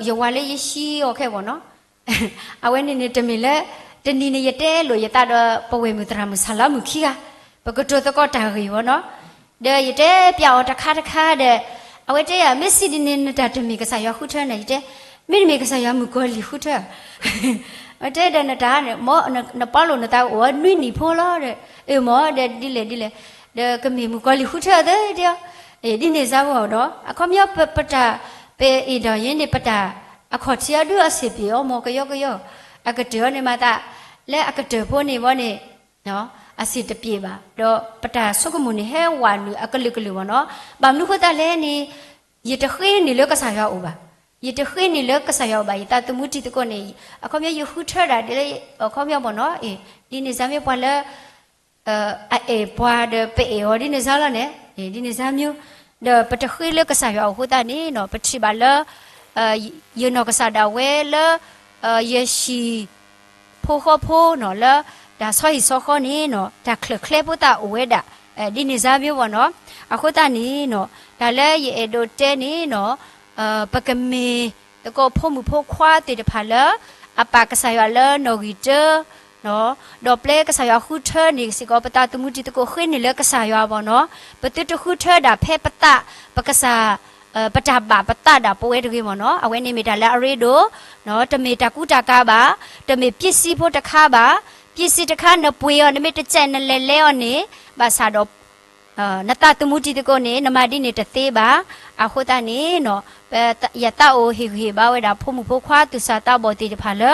ယဝၤလၢယဟံးအီၤခဲဘၣ်နီၤ, အဝဲန့ၣ်န့ၣ်တမ့ၢ်လၢ တနံၤန့ၣ် ယတဲလိာ်ယသးဒီး ပဝဲၢ်မုၣ်သရၣ်မုၣ်ဆၣ်လါမုၣ်ခံဂၤ, ပကတိၤသကိးတၢ်ဂ့ၢ်ဘၣ်နီၤ, ဒီးယတဲပျးအီၤတခါတခါဒီး အဝဲတဲယၤ မ့ၢ်စံးဒ်န့ၣ် နတၢ်တမ့ၢ်ကစၢ်ယွၤဃုထၢန့ၣ်, ယတဲ မ့တမ့ၢ်ကစၢ်ယွၤမုၣ်ကီၤလံၢ်ဃုထၢ, အဝဲတဲဒီးနတၢ်န့ၣ် မ်နပီလိာ်နသးအိၣ်နွံနံၣ်ဖိလီၤဒီး, အ့ၣ်မ့ၢ်ဒီးဒ်လဲၣ်ဒ်လဲၣ်, ဒီးကမ့ၢ်မုၣ်ကီၤလံၢ်ဃုထၢသ့တဲအီၤ, ဒ်န့ၣ်စါဘၣ်ဒီး အခီပညီပတၢ် ပအဲၣ်ဒိးယဲန့ၣ် ပတၢ်အခီၣ်ထံးအဒုးအဆံးပျံၤအီၤ မ်ကယီကယီ, အကတၢၢ်အီၤန့ၣ်မၤသး လၢအကတၢၢ်ဖိန့ၣ်ဘၣ်န့ၣ် အဆင်တပြေဘၣ်, ဒီးပတၢ်ဆိကမိၣ်န့ၣ် ဟဲဝးနုာ်အကလုာ်ကလုာ်မ့ၢ်နီၤ. ဘၣ်မနုၤဃိသတးလဲၣ်န့ၣ်, ယတဃ့န့ၢ်လၢကစၢ်ယွၤအိၣ်ဘၣ်. ယတဃ့န့ၢ်လၢကစၢ်ယွၤအိၣ်ဘၣ်. ယသးသမူတံၤသကိးန့ၣ်, အခီပညီယဃုထၢဒၣ်ဒ်လၢ, အခီပညီမ့ၢ်နီၤ, ဒ်န့ၣ်စၢ်မ့ၢ်ပှၤလၢ အအဲၣ်ပှၤဒီးပအဲၣ်အီၤဒ်န့ၣ်စၢ်လီၤန့ၣ်, ဒ်န့ၣ်စၢ်မ့ၢ်, ဒီးပတဃ့လၢကစၢ်ယွၤအဃိသတးန့ၣ်နီၤ, ပထံၣ်ဘၣ်လၢ ယနီၢ်ကစၢ်ဒၣ်ဝဲလၢ ယဟံၣ်ဖိဃီဖိနီၤ လၢတၢ်ဆီဟံၣ်ဆီဃီန့ၣ်နီၤ, တၢ်ချၢၣ်ချဲဖိသၣ်အိၣ်ဝဲဒၣ် ဒ်န့ၣ်စၢ်မ့ၢ်ဘၣ်နီၤ. အဃိသတးန့ၣ်နီၤ, တၢ်လၢယအဲၣ်ဒိးတဲန့ၣ်နီၤ, ပကမ့ၢ်သကိးဖိမုၣ်ဖိခွါသ့ၣ်တဖၣ်လၢ အပာ်ကစၢ်ယွၤလၢနီၣ်ဂံၢ်တၢ ဒီးပျဲကစၢ်ယွၤဃုထၢန့ၣ်စ့ၢ်ကီး ပသးသမူတံၤသကိးဃ့န့ၢ်လၢကစၢ်ယွၤဘၣ်နီၤ. ပသုတဃုထၢဒၣ်ဖဲပသး, ပကစၢ်, ပတၢ်ဘၣ်ပသးဒၣ်ပဝဲတဂ့ၤမ့ၢ်နီၤ. အဝဲန့ၣ်မ့ၢ်တၢ်လၢအရ့ဒိၣ်, တမ့ၢ်တၢ်ကူတၢ်ကၤဘၣ်, တမ့ၢ်ပျ့စံဖိတခါဘၣ်, ပျ့စံတခါနပှ့ၤအီၤ နမ့ၢ်တကဲနလဲၤလဲအီၤန့ၣ်, ဘၣ်ဆၣ်ဒီး နသးသမူတံၤသကိးန့ၣ် နမၤဒ်န့ၣ်တသ့ဘၣ်. အဃိသတးန့ၣ်နီၤ, ယသးအိၣ်ဟ့ၣ်ဂံၢ်ဟ့ၣ်ဘါဝဲဒၣ်ဖိမုၣ်ဖိခွါသူၣ်စၢ်သးဘီၣ်သ့ၣ်တဖၣ်လၢ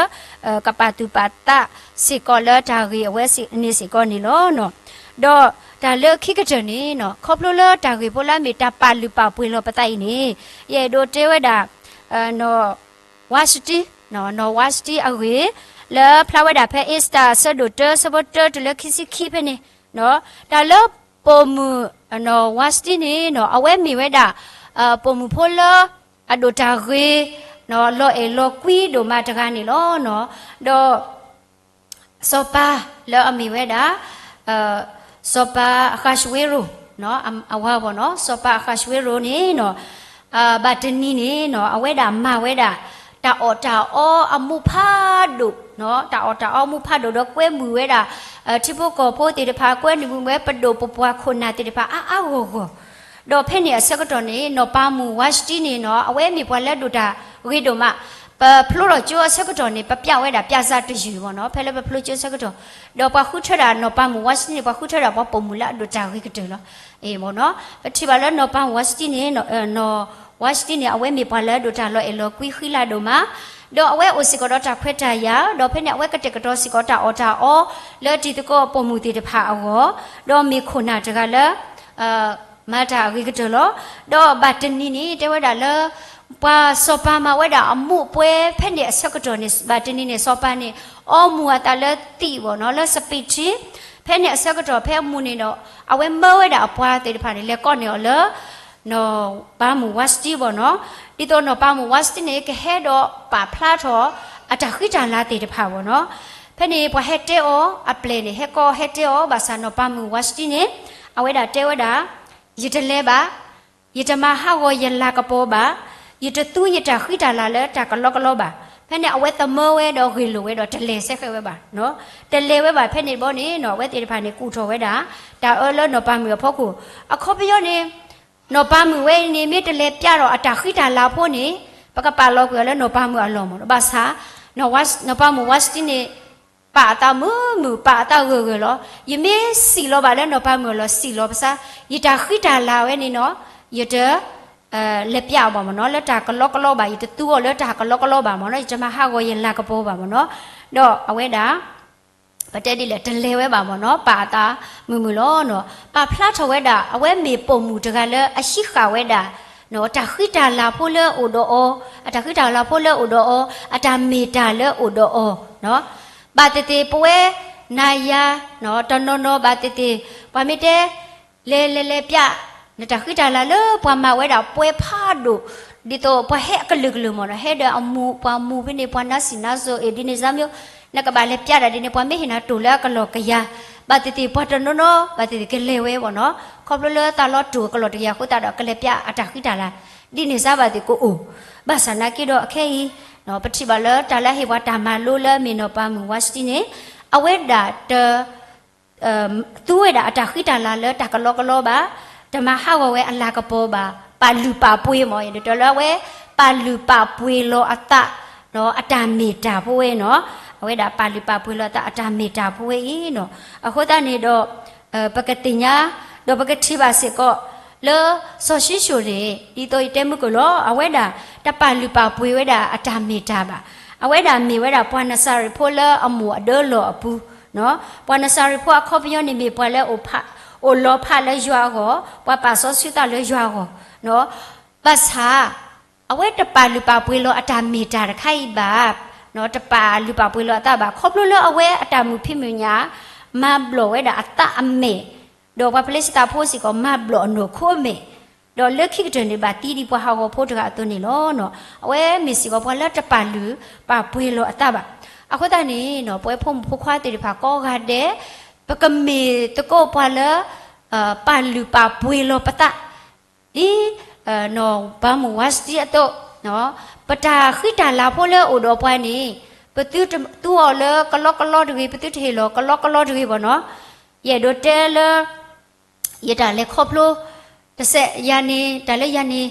ကပာ်သူၣ်ပာ်သးစ့ၢ်ကီးလၢတၢ်ဂ့ၢ်အဝဲန့ၣ်စ့ၢ်ကီးန့ၣ်လီၤ. ဒီးတၢ်လၢခံကတၢၢ်န့ၣ်နီၤ, ခီဖျိလၢတၢ်ဂ့ၢ်ဖိလၢအမ့ၢ်တၢ်ပာ်လုၢ်ပာ်ပှ့ၤလီၤပသးအံၤန့ၣ်, ယအဲၣ်ဒိးတဲဝဲဒၣ် နီၢ်ဝါစတံ, နီၢ်ဝါစတံအဂ့ၢ်, လၢဖျါဝဲဒၣ်ဖဲအ့စတၢၣ်အဆၢဒိၣ်တၢ အဆၢဖိတၢတုၤလၢခံဆံခံဖဲန့ၣ်, တၢ်လၢပိာ်မုၣ်နီၢ်ဝါစတံန့ၣ်နီၤ, အဝဲမ့ၢ်ဝဲဒၣ် ပိာ်မုၣ်ဖိလၢ အဒိၣ်တၢ်ဂ့ၤ လီၤအဲၣ်လီၤကွံဒိၣ်မးတဂၤန့ၣ်လီၤ. ဒီး စီၤပၤလၢအမ့ၢ်ဝဲဒၣ် စီၤပၤအဃးၡဝ့ရိၤ အဝၤဘၣ်နီၤ, စီၤပၤအဃးၡဝ့ရိၤန့ၣ်နီၤ, ဘၣ်တနံၤန့ၣ်နီၤ အဝဲဒၣ်မၤဝဲဒၣ် တၢ်အီၣ်တၢ်အီအမူးဖးဒိၣ်, တၢ်အီၣ်တၢ်အီအမူးဖးဒိၣ်ဒီးကွဲမုာ်ဝဲဒၣ် ထံဖိကီၢ်ဖိသ့ၣ်တဖၣ် ကွဲမုာ်ဝဲပဒိၣ်ပပှၢ်ခိၣ်နၢ်သ့ၣ်တဖၣ်အါအါဂီၢ်ဂီၢ်, ဒီးဖဲန့ၣ်အဆၢကတီၢ်န့ၣ် နီၢ်ပၤမုၣ်ဝါစတံန့ၣ်နီၤ အဝဲမ့ၢ်ပှၤလၢအဒိၣ်တၢ်ဂ့ၤဒိၣ်မး, ပဖျိထီၣ်ကၠိအဆၢကတီၢ်န့ၣ် ပပျးဝဲဒၣ် ပြဇာတ်တယုၢ် ဘၣ်နီၤ, ဖဲလၢပဖျိကၠိအဆၢကတီၢ်, ဒီးပှၤဃုထၢဒၣ်နီၢ်ပၤမုၣ်ဝါစတံန့ၣ် ပှၤဃုထၢဒၣ်ပှၤပိာ်မုၣ်လၢအဒိၣ်တၢ်ဂ့ၤကတၢၢ်လီၤ. ပထံၣ်ဘၣ်လၢနီၢ်ပၤမုၣ်ဝါစတံန့ၣ်, နီၢ်ဝါစတံန့ၣ် အဝဲမ့ၢ်ပှၤလၢအဒိၣ်တၢ်လီၤအဲၣ်လီၤကွံဃံလၤဒိၣ်မး, ဒီးအဝဲအိၣ်စ့ၢ်ကီးဒီးတၢ်ခွဲးတၢ်ယာ်, ဒီးဖဲန့ၣ် အဝဲကတဲာ်ကတီၤစ့ၢ်ကီးတၢ်အီၣ်တၢ်အီ လၢတံၤသကိးပိာ်မုၣ်သ့ၣ်တဖၣ်အဂီၢ်, ဒီးမ့ၢ်ခိၣ်နၢ်တဂၤလၢ မၤတၢ်အဂ့ၤကတၢၢ်လီၤ. ဒီးဘၣ်တနံၤန့ၣ် တဲဝဲဒၣ်လၢ ပှၤစီၤပၤမၤဝဲဒၣ်အမူးအပွဲဖဲန့ၣ်အဆၢကတီၢ်န့ၣ် ဘၣ်တနံၤန့ၣ် စီၤပၤန့ၣ် အီမူးအသးလၢသံး ဘၣ်နီၤ, လၢစပံးထံ, ဖဲန့ၣ်အဆၢကတီၢ်ဖဲအမူးန့ၣ်ဒီး အဝဲမၢဝဲဒၣ်အပှၤသ့ၣ်တဖၣ်န့ၣ် လဲၤကိးန့ၢ်အီၤလၢ နီၢ်ပၤမုၣ်ဝါစတံ ဘၣ်နီၤ, ဒ်သိးနီၢ်ပၤမုၣ်ဝါစတံန့ၣ် ကဟဲဒီးပာ်ဖျါထီၣ် အတၢ်ဃံတၢ်လၤသ့ၣ်တဖၣ် ဘၣ်နီၤ. ဖဲန့ၣ်ပှၤဟဲတဲအီၤအပျဲၢ်န့ၣ် ဟဲကိးဟဲတဲအီၤ ဘၣ်ဆၣ်နီၢ်ပၤမုၣ်ဝါစတံန့ၣ် အဝဲဒၣ်တဲဝဲဒၣ် ယတလဲၤဘၣ်, ယတမၤဟးဂီၤယလၤကပီၤဘၣ်, ယတသူယတၢ်ဃံတၢ်လၤလၢတၢ်ကလီကလီဘၣ်. ဖဲန့ၣ်အဝဲသမၢဝဲဒီးဂ့ၢ်လိာ်ဝဲဒီးတလဲၤစဲဃဲဝဲဘၣ်, တလဲၤဝဲဘၣ်. ဖဲန့ၣ်တဘျီန့ၣ်နီၤ အဝဲသ့ၣ်တဖၣ်န့ၣ် ကူၣ်ထီၣ်ဝဲဒၣ် တၢ်အၢလၢနီၢ်ပၤမုၣ်အဖီခိၣ်, အခီပညီန့ၣ် နီၢ်ပၤမုၣ်ဝဲအံၤန့ၣ် မ့ၢ်တလဲၤပျးဒီးအတၢ်ဃံတၢ်လၤဖိန့ၣ် ပကပာ်လီၤကွံာ်အီၤလၢနီၢ်ပၤမုၣ်အလီၢ်မၢ်နီၤ. ဘၣ်ဆၣ် နီၢ်ပၤမုၣ်ဝါစတံန့ၣ် ပာ်အသးမုာ်မုာ် ပာ်အသးဂၢၢ်ဂၢၢ်လီၤ. ယမ့ၢ်စံၣ်လီၤဘၣ်လၢနီၢ်ပၤမုၣ်အလီၢ် စံၣ်လီၤဘၣ်ဆၣ် ယတၢ်ဃံတၢ်လၤဝဲန့ၣ်နီၤ ယတ လဲၤပျးအီၤဘၣ်မၢ်နီၤ လၢတၢ်ကလီကလီဘၣ်, ယတသူအီၤလၢတၢ်ကလီကလီဘၣ်မၢ်နီၤ, ယတမၤဟးဂီၤယလၤကပီၤဘၣ်မၢ်နီၤ. ဒီးအဝဲဒၣ် ပတဲဒ်လဲၣ် တလဲၤဝဲဘၣ်မၢ်နီၤ, ပာ်အသးမုာ်မုာ်လီၤနီၤ. ပာ်ဖျါထီၣ်ဝဲဒၣ် အဝဲမ့ၢ်ပိာ်မုၣ်တဂၤလၢအဟံးဃာ်ဝဲဒၣ် အတၢ်ဃံတၢ်လၤဖိလၢအိၣ်ဒီးအီၤ, အတၢ်ဃံတၢ်လၤဖိလၢအိၣ်ဒီးအီၤ, အတၢ်မ့ၢ်တၢ်လၢအိၣ်ဒီးအီၤ ဘၣ်သ့ၣ်သ့ၣ်ပဝဲနၤယၤ တနီၤနီၤ ဘၣ်သ့ၣ်သ့ၣ် ပှၤမ့ၢ်တဲ လဲၤလဲၤလဲၤပျး နတၢ်ဃံတၢ်လၤလၢပှၤမၤဝဲဒၣ်ပွဲဖးဒိၣ်, ဒ်သိးပှၤဟဲအကလုာ်ကလုာ်မၢ်နီၤ, ဟဲဒီးအမူး ပှၤမူးဖဲန့ၣ် ပှၤနါစံၣ်နါစိၤအ့ၣ် ဒ်န့ၣ်စၢ်မၠိ နကဘၣ်လဲၤပျးဒၣ်ဒ်န့ၣ် ပှၤမ့ၢ်ဟ့ၣ်နၤတိၢ်လၢအကလီၢ်ကယၤ, ဘၣ်သ့ၣ်သ့ၣ်ပှၤတနီၤနီၤ ဘၣ်သ့ၣ်သ့ၣ်ကလဲၤဝဲမၢ်နီၤ, ခီဖျိလၢသးလီၤတိၢ်အကလီၢ်တယၤအဃိသတးဒီး ကလဲၤပျးအတၢ်ဃံတၢ်လၤ ဒ်န့ၣ်စၢ်ဘၣ်သ့ၣ်ကအိၣ်, ဘၣ်ဆၣ်နာ်က့ဒီးအခဲအံၤ ပထံၣ်ဘၣ်လၢတၢ်လၢအဟ့ၣ်ပှၤတၢ်မၤလိလၢအမ့ၢ်နီၢ်ပၤမုၣ်ဝါစတံန့ၣ် အဝဲဒၣ်တ သူဝဲဒၣ်အတၢ်ဃံတၢ်လၤလၢတၢ်ကလီကလီဘၣ်, တမၤဟးဂီၤဝဲအလၤကပီၤဘၣ်, ပာ်လုၢ်ပာ်ပှ့ၤမၢ်, ယဒ်သိးလၢအဝဲ ပာ်လုၢ်ပာ်ပှ့ၤလီၤအသး, အတၢ်မ့ၢ်တၢ်ဖိဝဲနီၤ, အဝဲဒၣ်ပာ်လုၢ်ပာ်ပှ့ၤလီၤအသးအတၢ်မ့ၢ်တၢ်ဖိဝဲအံၤနီၤ, အဃိသတးန့ၣ်ဒီး ပကသ့ၣ်ညါ ဒီးပကထံၣ်ဘၣ်စ့ၢ်ကီး လၢစီၤၡံၣ်စိၣ်န့ၣ် ဒ်သိးယတဲမုၢ်ကလီၤ အဝဲဒၣ်တပာ်လုၢ်ပာ်ပှ့ၤဝဲဒၣ်အတၢ်မ့ၢ်တၢ်ဘၣ်, အဝဲဒၣ်မ့ၢ်ဝဲဒၣ်ပှၤနစၤရ့းဖိလၢအမိၢ်အဒၢလီၢ်အပူၤ ပှၤနစၤရ့းဖိအခီပညီန့ၣ်မ့ၢ်ပှၤလၢ အိၣ်လီၤဖးလၢယွၤအဂီၢ်, ပှၤပာ်စီဆှံသးလၢယွၤအဂီၢ်, ဘၣ်ဆၣ် အဝဲတပာ်လုၢ်ပာ်ပှ့ၤလီၤအတၢ်မ့ၢ်တၢ်တခါအံၤဘၣ်, တပာ်လုၢ်ပာ်ပှ့ၤလီၤအသးဘၣ်, ခီဖျိလၢအဝဲအတၢ်မုာ်ဖံးမုာ်ညၣ် မၤဘျီၣ်ဝဲဒၣ်အသးအမဲာ်, ဒီးပှၤဖလ့ၡသးဖိစ့ၢ်ကီး မၤဘျီၣ်အနီၢ်ခိအမဲာ်, ဒီးလၢခံကတၢၢ်န့ၣ် ဘၣ်သံဒ်ပှၤဟးဂီၤဖိတဂၤအသိးန့ၣ်လီၤ. အဝဲမ့ၢ်စ့ၢ်ကီးပှၤလၢတပာ်လုၢ်ပာ်ပှ့ၤလီၤအသးဘၣ်. အဃိသတးန့ၣ် ပဝဲဖိမုၣ်ဖိခွါသ့ၣ်တဖၣ်ကိးဂၤဒဲး ပကမ့ၢ်သကိးပှၤလၢ ပာ်လုၢ်ပာ်ပှ့ၤလီၤပသး ဒ် နီၢ်ဘါမုၢ်ဝါစတံအသိး, ပတၢ်ဃံတၢ်လၤဖိလၢအိၣ်ဒီးပှၤန့ၣ် ပသုတသူအီၤလၢကလီကလီတဂ့ၤ, ပသုတဟ့ၣ်လီၤကလီကလီတဂ့ၤဘၣ်နီၤ. ယအဲၣ်ဒိးတဲလၢ ယတၢ်လဲၤခီဖျိ တစဲးယၤန့ၣ် တၢ်လၢယၤန့ၣ်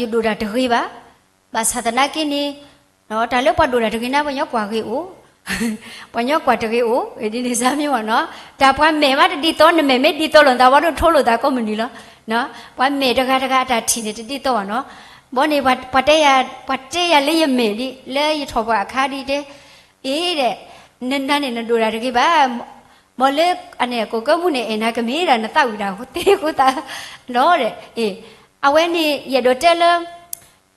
ယဒိၣ်တၢ်တဂ့ၤဘၣ်. ဘၣ်ဆၣ်သနာ်က့န့ၣ် တၢ်လၢပှၤဒိၣ်တၢ်တဂ့ၤန့ၣ် ပှၤညီကွၢ်ဂ့ၤအိၣ်, ပှၤညီကွၢ်တဂ့ၤအိၣ်, ဒ်န့ၣ်စါမ့ၢ်ဘၣ်နီၤ. တၢ်ပှၤမဲာ်မးတဒ်သိး နမဲာ်မ့ၢ်ဒ်သိးလိာ်သး ပှၤဒိၣ်ထိလိာ်သးကိးမုၢ်နံၤလီၤ. ပှၤမဲာ်တဂၤတဂၤအတၢ်ထံၣ်န့ၣ်တဒ်သိးဘၣ်နီၤ. ဘီန့ၣ် ပှၤတဲယၤ ပှၤတဲယၤလၢယမဲာ်ဒ် လၢယထီၣ်ပှၤအခါဒ်တဲ အ့ဒီး နနၤန့ၣ်နဒိၣ်တၢ်တဂ့ၤဘၣ်. မ်လၢအန့ၣ် ကိးကၢမူန့ၣ် အဲၣ်နၤကမ့ၢ်ဒၣ်နသးဝံၣ်တၢ်သ့ဃိသးလီၤဒီး အဝဲန့ၣ် ယအဲၣ်ဒိးတဲလၢ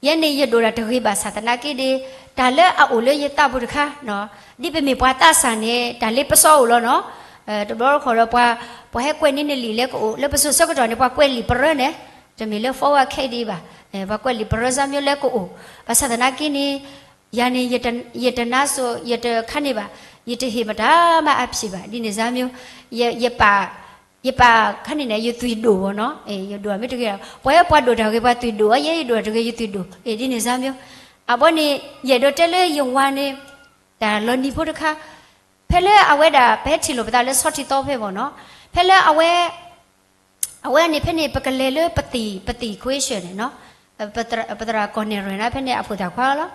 ယဲန့ၣ်ယဒိၣ်တၢ်တဂ့ၤဘၣ်ဆၣ်သနာ်က့ဒီး တၢ်လၢအအိၣ်လၢယသးပူၤတခါ ဒ်ပမ့ၢ်ပှၤသးစၢ်န့ၣ် တၢ်လ့ပစီအိၣ်လီၤနီၤ. တဘျီတခီၣ်ဒီး ပှၤဟဲကွဲးန့ၢ်နလံာ်လၢကအိၣ် လၢပစိၤဆၢကတီၢ်န့ၣ် ပှၤကွဲးလံာ်ပရၢန့ၣ် တမ့ၢ်လၢ forward ခဲအံၤဒံးဘၣ်. ပှၤကွဲးလံာ်ပရၢစါမ့ၢ်လၢကအိၣ် ဘၣ်ဆၣ်သနာ်က့န့ၣ် ယၤန့ၣ် ယတနါစိၤ ယတခါန့ၣ်ဘၣ်, ယတဟ့ၣ်မတၤမးအဖံးဘၣ် ဒ်န့ၣ်စါမ့ၢ် ယပာ် ယပာ်ခါန့ၣ်န့ၣ် ယသွံၣ်ဒိၣ်ဘၣ်နီၤ, ယဒိၣ်မ့ၢ်တဂ့ၤ, ပှၤပှၤဒိၣ်တၢ်ဂ့ၤ ပှၤသွံၣ်ဒိၣ်, ယဲယဒိၣ်တၢ်တဂ့ၤ ယသွံၣ်ဒိၣ်, ဒ်န့ၣ်စါမ့ၢ်. အဘီန့ၣ် ယအဲၣ်ဒိးတဲလၢယဝၤန့ၣ် တၢ်လီၤနံၤဖိတခါ ဖဲလၢအဝဲဒၣ် ပဟဲထံၣ်လိာ်ပသးလၢဆီထံသီဖဲဘၣ်နီၤ, ဖဲလၢအဝဲ အဝဲန့ၣ်ဖဲန့ၣ် ပကလဲၤလၢပသံၣ် ပသံၣ်ခွ့ဆၢၣ်န့ၣ်နီၤ, ပသရၣ်ကီၢ်နဲၣ်ရွဲၣ်န့ၣ် ဖဲန့ၣ်အဖိသၣ်ခွါလီၤ.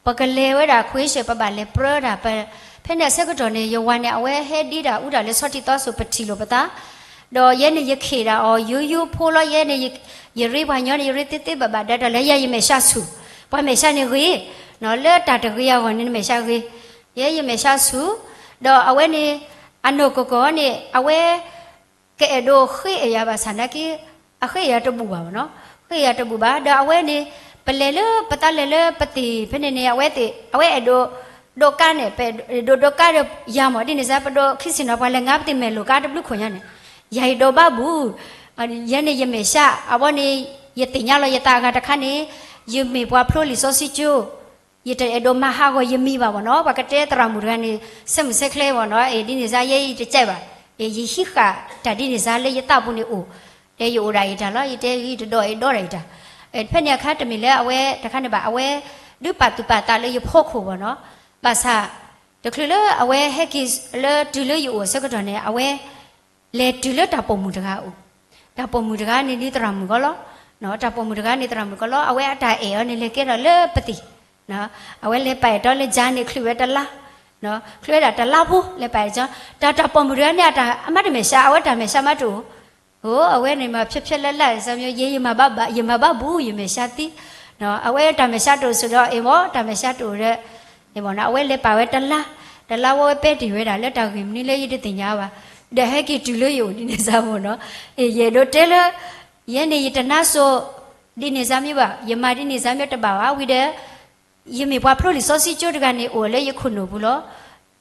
ပကလဲၤဝဲဒၣ်ခွ့ဆၢၣ် ပဘၣ်လဲၤပြၢတၢ်, ဖဲန့ၣ်အဆၢကတီၢ်န့ၣ် ယဝၤန့ၣ် အဝဲဟဲဒံးတၢ်အူတၢ်လၢဆီထံသီစိၤ ပထံၣ်လိာ်ပသး, ဒီးယဲန့ၣ်ယခ့ၣ်ဒၣ်အီၤ ယိယိဖိလီၤ. ယဲန့ၣ် ယရ့ပှၤညီန့ၣ် ယရ့သ့သ့ဘၣ်ဘၣ် ဒၣ်တၢ်လၢယၤယမဲာ်ဆှးဆူၣ်, ပှၤမဲာ်ဆှးန့ၣ်ဂ့ၤ, လၢတၢ်တဂ့ၤအဂီၢ်န့ၣ် နမဲာ်ဆှးဂ့ၤ, ယဲယမဲာ်ဆှးဆူၣ်, ဒီးအဝဲန့ၣ် အနီၢ်ကီၢ်ကီၢ်န့ၣ် အဝဲ ကအဲၣ်ဒိးဃ့အဲၣ်ယၤဘၣ်ဆၣ်နာ်က့ အဃ့ယၤတဘူၣ်ဘၣ်နီၤ, ဃ့ယၤတဘူၣ်ဘၣ်. ဒီးအဝဲန့ၣ် ပလဲၤလၢ ပသးလဲၤလၢပသံၣ်ဖဲန့ၣ်န့ၣ် အဝဲသ့ၣ် အဝဲအဲၣ်ဒိး ဒိးကါန့ၣ် ပအဲၣ်ဒိးဒိးကါဒီးယၤမး ဒ်န့ၣ်စါ ပဒိးခံဆံနီၤ ပှၤလဲၤငါပသံၣ်မဲာ်လိာ်ကါတဘျုးခိၣ်ညါန့ၣ် ယၤယဒိးဘၣ်ဘူၣ်, ယဲန့ၣ်ယမဲာ်ဆှး အဝဲန့ၣ် ယသ့ၣ်ညါလီၤယသးအဂၤတခါန့ၣ် ယမ့ၢ်ပှၤဖျိလံာ်စီဆှံကၠိ ယတအဲၣ်ဒိးမၤဟးဂီၤယမံၤဘၣ်ဘၣ်နီၤ, ပှၤကတဲသရၣ်မုၣ်တဂၤန့ၣ် ဆဲးမုၢ်ဆဲးချ့ဘၣ်နီၤ, ဒ်န့ၣ်စါ ယဲယတကဲဘၣ်, ယဟံးဃာ်တၢ်ဒ်န့ၣ်စါလၢယသးပူၤန့ၣ်အိၣ်, တဲယအိၣ်ဒၣ်အံၤတၢ်လီၤ, ယတဲယတဒီးအံၤဒီးဒၣ်အံၤတၢ်, ဖဲန့ၣ်အခါတမ့ၢ်လၢအဝဲတခါန့ၣ်ဘၣ်, အဝဲဒုးပာ်သူၣ်ပာ်သးလၢယဖီခိၣ်ဘၣ်နီၤ, ဘၣ်ဆၣ် တချုးလၢအဝဲဟဲက့ၤလၢတုၤလၢယအိၣ်အဆၢကတီၢ်န့ၣ် အဝဲ လဲၤတုၤလၢတၢ်ပိာ်မုၣ်တဂၤအအိၣ်, တၢ်ပိာ်မုၣ်တဂၤန့ၣ်ဒ်သရၣ်မုၣ်ကီးလီၤ, တၢ်ပိာ်မုၣ်တဂၤန့ၣ်သရၣ်မုၣ်ကီးလီၤ, အဝဲအတၢ်အဲၣ်အီၤန့ၣ် လဲၤကဲထီၣ်လၢပသံၣ်, အဝဲလဲၤပာ်အဲၣ်တီလၢကၠါန့ၣ် ချုးဝဲတလါ, ချုးဝဲဒၣ်တလါဖိ လဲၤပာ်အဲၣ်ကၠါ, တၢ်တၢ်ပိာ်မုၣ်တဂၤန့ၣ် အတၢ်အမါတမဲာ်ဆှး အဝဲတၢ်မဲာ်ဆှးမးတအိၣ်, အိ အဝဲန့ၣ်မၤဖျဲဖျဲလၢလၢ် စါမ့ၢ် ယဲယမၤဘၣ်ဘၣ် ယမၤဘၣ်ဘူၣ် ယမဲာ်ဆှးသံ, အဝဲတၢ်မဲာ်ဆှးတအိၣ်စ့ၢ်ဒီး အ့ၣ်မ့ၢ် တၢ်မဲာ်ဆှးတအိၣ်ဒီး အ့ၣ်မ့ၢ်နီၤ အဝဲလဲၤပာ်ဝဲတလါ, တလါဝဲဝဲပဲတ့ၢ်ဝဲဒၣ်လၢတၢ်ဂ့ၢ်မနုၤလၢယတသ့ၣ်ညါဘၣ်, ဒီးဟဲက့ၤတုၤလၢယအိၣ်ဒ်န့ၣ်စါမ့ၢ်နီၤ, ယအဲၣ်ဒိးတဲလၢ ယဲန့ၣ်ယတနါစိၤ ဒ်န့ၣ်စါမ့ၢ်ဘၣ် ယမၤဒ်န့ၣ်စါမ့ၢ်တဘၣ်ဘၣ် ဝံၤဒီး ယမ့ၢ်ပှၤဖျိလံာ်စီဆှံကၠိတဂၤန့ၣ် အိၣ်လၢယခိၣ်နူာ်ပူၤလီၤ.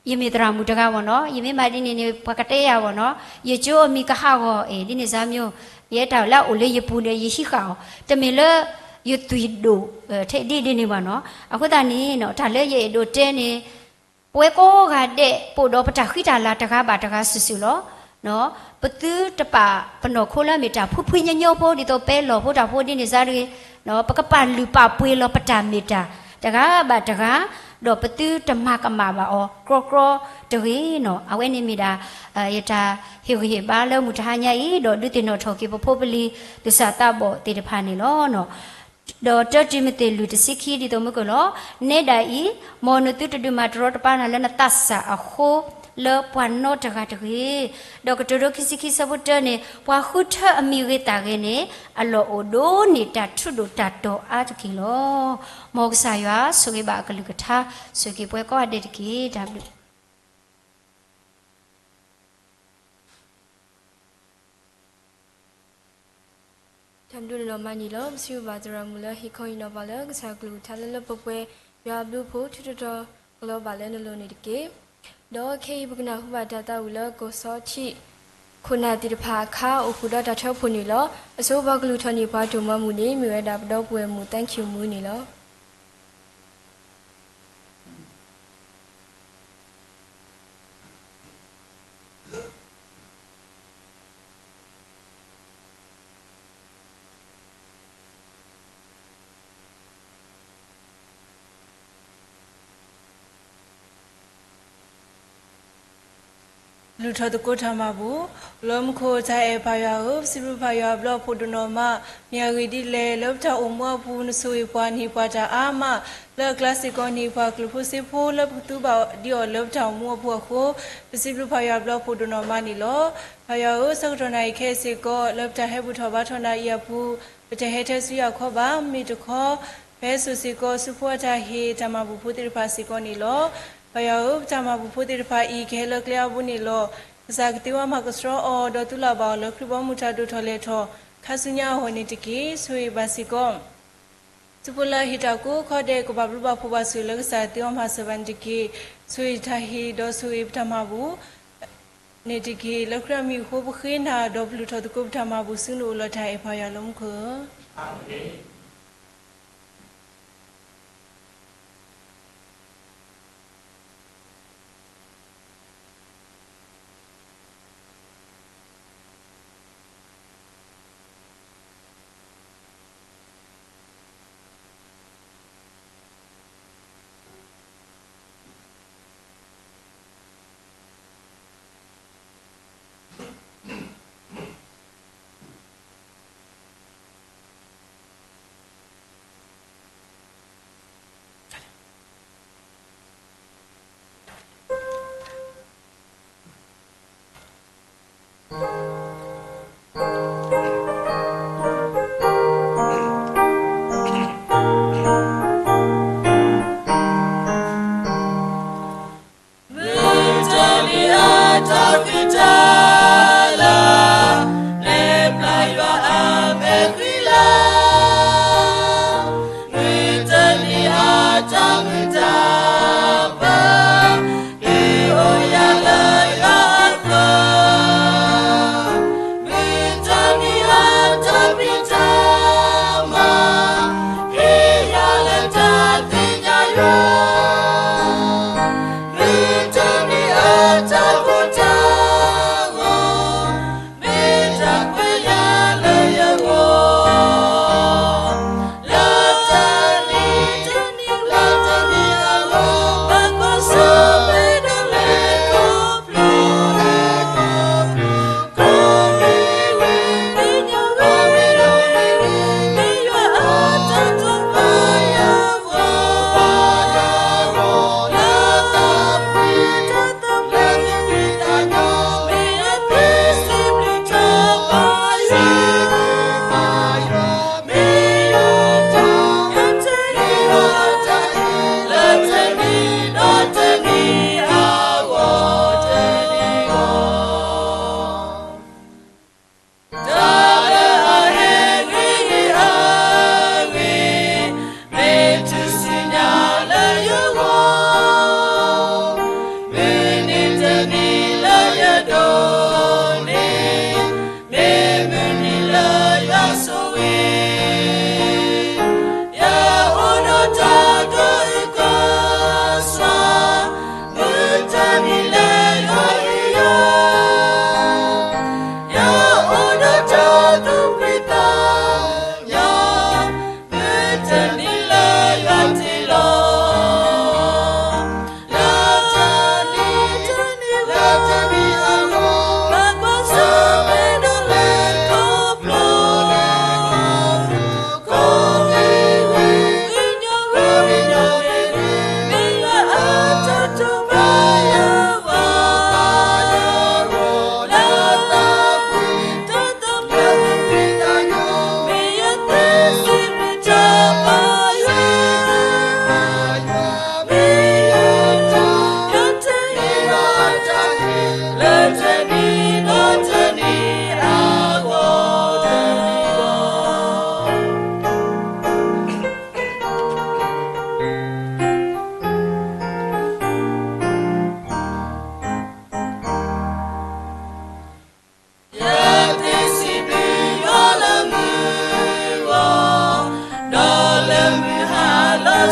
ယမ့ၢ်သရၣ်မုၣ်တဂၤဘၣ်နီၤ ယမ့ၢ်မၤဒ်န့ၣ်န့ၣ် ပှၤကတဲယၤဘၣ်နီၤ ယကၠိအမံၤကဟးဂီၤ အဲၣ် ဒ်န့ၣ်စါမ့ၢ် ယဲတၢ်လၢအအိၣ်လၢယပူၤဒီး ယဟံးဃာ်အီၤ တမ့ၢ်လၢ ယသွံၣ်ဒိၣ် ထဲဒ်ဒ်န့ၣ်ဘၣ်နီၤ. အဃိသတးန့ၣ် တၢ်လၢယအဲၣ်ဒိးတဲန့ၣ် ပဝဲကိးဂၤဒဲး ပအိၣ်ဒီးပတၢ်ဃံတၢ်လၤတဂၤဘၣ်တဂၤစုာ်စုာ်လီၤ. ပသုတပာ်ပနီၢ်ခိလၢမ့ၢ်တၢ်ဖှံဖှံညီညီဖိ ဒ်သိးပဲလီၢ်ဖိတၢ်ဖိဒ်န့ၣ်စါတဂ့ၤ, ပကပာ်လုၢ်ပာ်ပှ့ၤလီၤပတၢ်မ့ၢ်တၢ် တဂၤဘၣ်တဂၤ, ဒီးပသုတမၤကမၣ်ဘၣ်အီၤကြီကြီတဂ့ၤနီၤ. အဝဲန့ၣ်မ့ၢ်ဒၣ် ယတၢ်ဟ့ၣ်ဂံၢ်ဟ့ၣ်ဘါလၢမုၢ်တဟါညါအံၤ ဒီးဒုးသ့ၣ်နီၣ်ထီၣ်က့ၤပဖိပလံၤ သူၣ်စၢ်သးဘီၣ်သ့ၣ်တဖၣ်န့ၣ်လီၤ. ဒီးတၢတံၤမသ့းလွံၢ်တဆံခံ ဒ်သိးမုၢ်ကၢၢ်လီၤ. နဲဒၣ်အံၤ, မ်နသုတဒုးမၤတရီတပါနၤလၢနသးစၢ်အဃိ လၢပှၤနီတဂၤတဂ့ၤ. ဒီးကတိၤဒိခံဆံခံဆၢဖိတၢန့ၣ် ပှၤဃုထၢအမံၤဂ့ၤသးဂ့ၤန့ၣ် အလီၢ်အိၣ်ဒိၣ်န့ၢ်တၢ်ထူဒိၣ်တၢ်တီၤအါတက့ၢ်လီၤ. မ်ကစၢ်ယွၤဆိၣ်ဂ့ၤဘၣ်အကလုၢ်ကထါ ဆိၣ်ဂ့ၤပှၤကိးဂၤဒဲးတက့ၢ်. တၢ်ဘျုး တၢ်ဘျုးဒိၣ်နီၢ်မးန့ၣ်လီၤ. ပစံးဘျုးဘၣ်သရၣ်မုၣ်လၢဟ့ၣ်ခီဟ့ၣ်နီၤပှၤလၢကစၢ်ကလုၢ်ကထါလၢလၢပှဲၤပှဲၤ ယွၤအဘျုးအဖှိၣ် ထုးထီၣ်တီၤကလီၤဘၣ်လၢနလိၤန့ၣ်တက့ၢ်. ဒီးခဲအံၤပကနၢ်ဟူဘၣ်တၢ်သးဝံၣ်လၢကီၢ်စီထံး ခိၣ်နၢ်သ့ၣ်တဖၣ်အခါ အိၣ်ဃုာ်ဒီးတၢ်ထၢဖှိၣ်န့ၣ်လီၤ. အဆိပှၤကလုၢ်ထီၣ်န့ၢ်ပှၤဒိၣ်မးမုၢ်န့ၣ် မ့ၢ်ဝဲဒၣ်ပဒီပုၢ်ဝဲၢ်မုၣ် သန်းခင်မူန့ၣ်လီၤ. လုၢ်ထီၣ်သကိးတၢ်မၤဘူၣ်, လၢမူခိၣ်တၢ်အဲၣ်ပၢ်ယွၤဧၢ, ပစံးဘျုးပၢ်ယွၤအဘျုးအဖှိၣ်ဒိၣ်နီၢ်မး, မ့ၢ်အဂ့ၢ်ဒ်လဲၣ်, လၢပတၢ်အိၣ်မူအပူၤ နဆိၣ်ဂ့ၤပှၤန့ၢ်ပှၤတၢ်အါမး, လၢအကျါစ့ၢ်ကီးန့ၣ် ပှၤကျိၣ်ဖိစ့ဖိလၢပကသူဘၣ်ဒံးအီၤလၢပတၢ်အိၣ်မူအပူၤအဃိ, ပစံးဘျုးပၢ်ယွၤအဘျုးအဖှိၣ်ဒိၣ်နီၢ်မးန့ၣ်လီၤ. ပၢ်ယွၤဧၢ, ဆၢကတီၢ်နၣ်ရံၣ်ခဲအံၤစ့ၢ်ကီး လၢပတၢ်ဟဲဘူၣ်ထီၣ်ဘါထီၣ်နၤအံၤအပူၤ, ပတဟဲထဲဆူယၤခီဘၣ်, မ့ၢ်တခီ ပဟဲစိာ်စ့ၢ်ကီးဆူဖိအတၢ်ဟ့ၣ်တၢ်မၤဘူၣ်ဖိသ့ၣ်တဖၣ်စ့ၢ်ကီးန့ၣ်လီၤ. ပၢ်ယွၤဧၢ, ပတၢ်မၤဘူၣ်ဖိသ့ၣ်တဖၣ်အံၤ ကဟဲလၢကျဲအါဘိန့ၣ်လီၤ. ကစၢ်ကသ့ဝဲမၤကဆှီအီၤ ဒီးသူၣ်လၢ်ဘၣ်အီၤလၢခရံာ်ဘီမုၢ်တၢ်ဒိၣ်ထီၣ်လဲၤထီၣ် ခါဆူညါအဂီၢ်န့ၣ်တက့ၢ်. ဆိၣ်ဂ့ၤဘၣ်စ့ၢ်ကီး သုးဖိလၢအဟ့ၣ်တၢ်ကိးခီဒဲး ကဘၣ်ဘျုးဘၣ်ဖှိၣ်ဘၣ်ဆိၣ်ဂ့ၤလၢကစၢ်ကသ့ဝဲမၤစၢၤဘၣ်န့ၣ်တက့ၢ်. ဆိၣ်ဂ့ၤတၢ်ဟ့ၣ်ဒီးဆိၣ်ဂ့ၤပတၢ်မၤဘူၣ် န့ၣ်တက့ၢ်. လၢခရံာ်အမံၤအဃိပဃ့နၤ ဒီးပလုၢ်ထီၣ်သကိးပတၢ်မၤဘူၣ်ဆူနအိၣ်လီၤတၢ်အဲၣ်ပၢ်ယွၤလၢမူခိၣ်ဧၢ.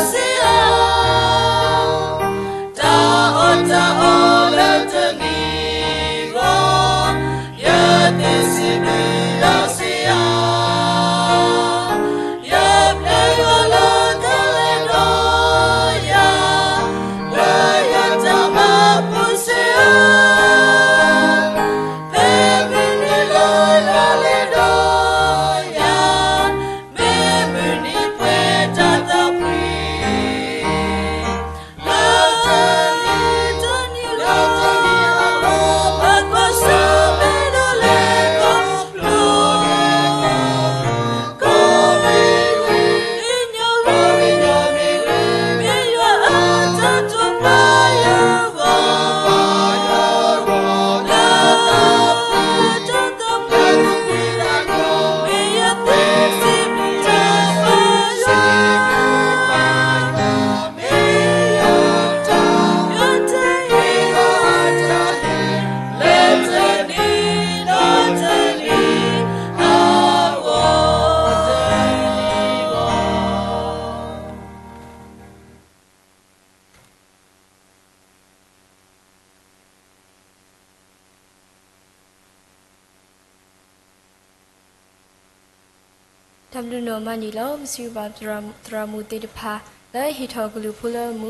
စံးအါ, တၢ်အီၣ်တၢ်အီလၢတနံၤအဂီၢ်, ယသ့စံးဘျုးဒီးစံးအါ, ယပျဲယွၤလၢကလဲၤဒီးယၤ, လၢယတၢ်မၤပူၤစံးအါ, ဖဲမုၢ်နံၤလၢယွၤလဲၤဒီးယၤ, မ့ၢ်မုၢ်နံၤပှဲၤတၢ်သးဖှံ, လၢတနံၤတနံၤလၢတနံၤအဂီၢ်, ပကွၢ်ဆၢၣ်မဲာ်ဒီးလဲၤခီဖျိ, ကိးမံၤဝံၤ, မ့ၢ်ယွၤအတၢ်တိာ်ပာ်ယဂီၢ်, လၢတၢ်သးဖှံ, တၢ်ဘျုးနီၢ်မးန့ၣ်လီၤ. ပစံးဘျုးဘၣ်သရၣ်မုၣ်သ့ၣ်တဖၣ်လၢဟ့ၣ်ထီၣ်ကလုၢ်ဖိလၢမုၢ်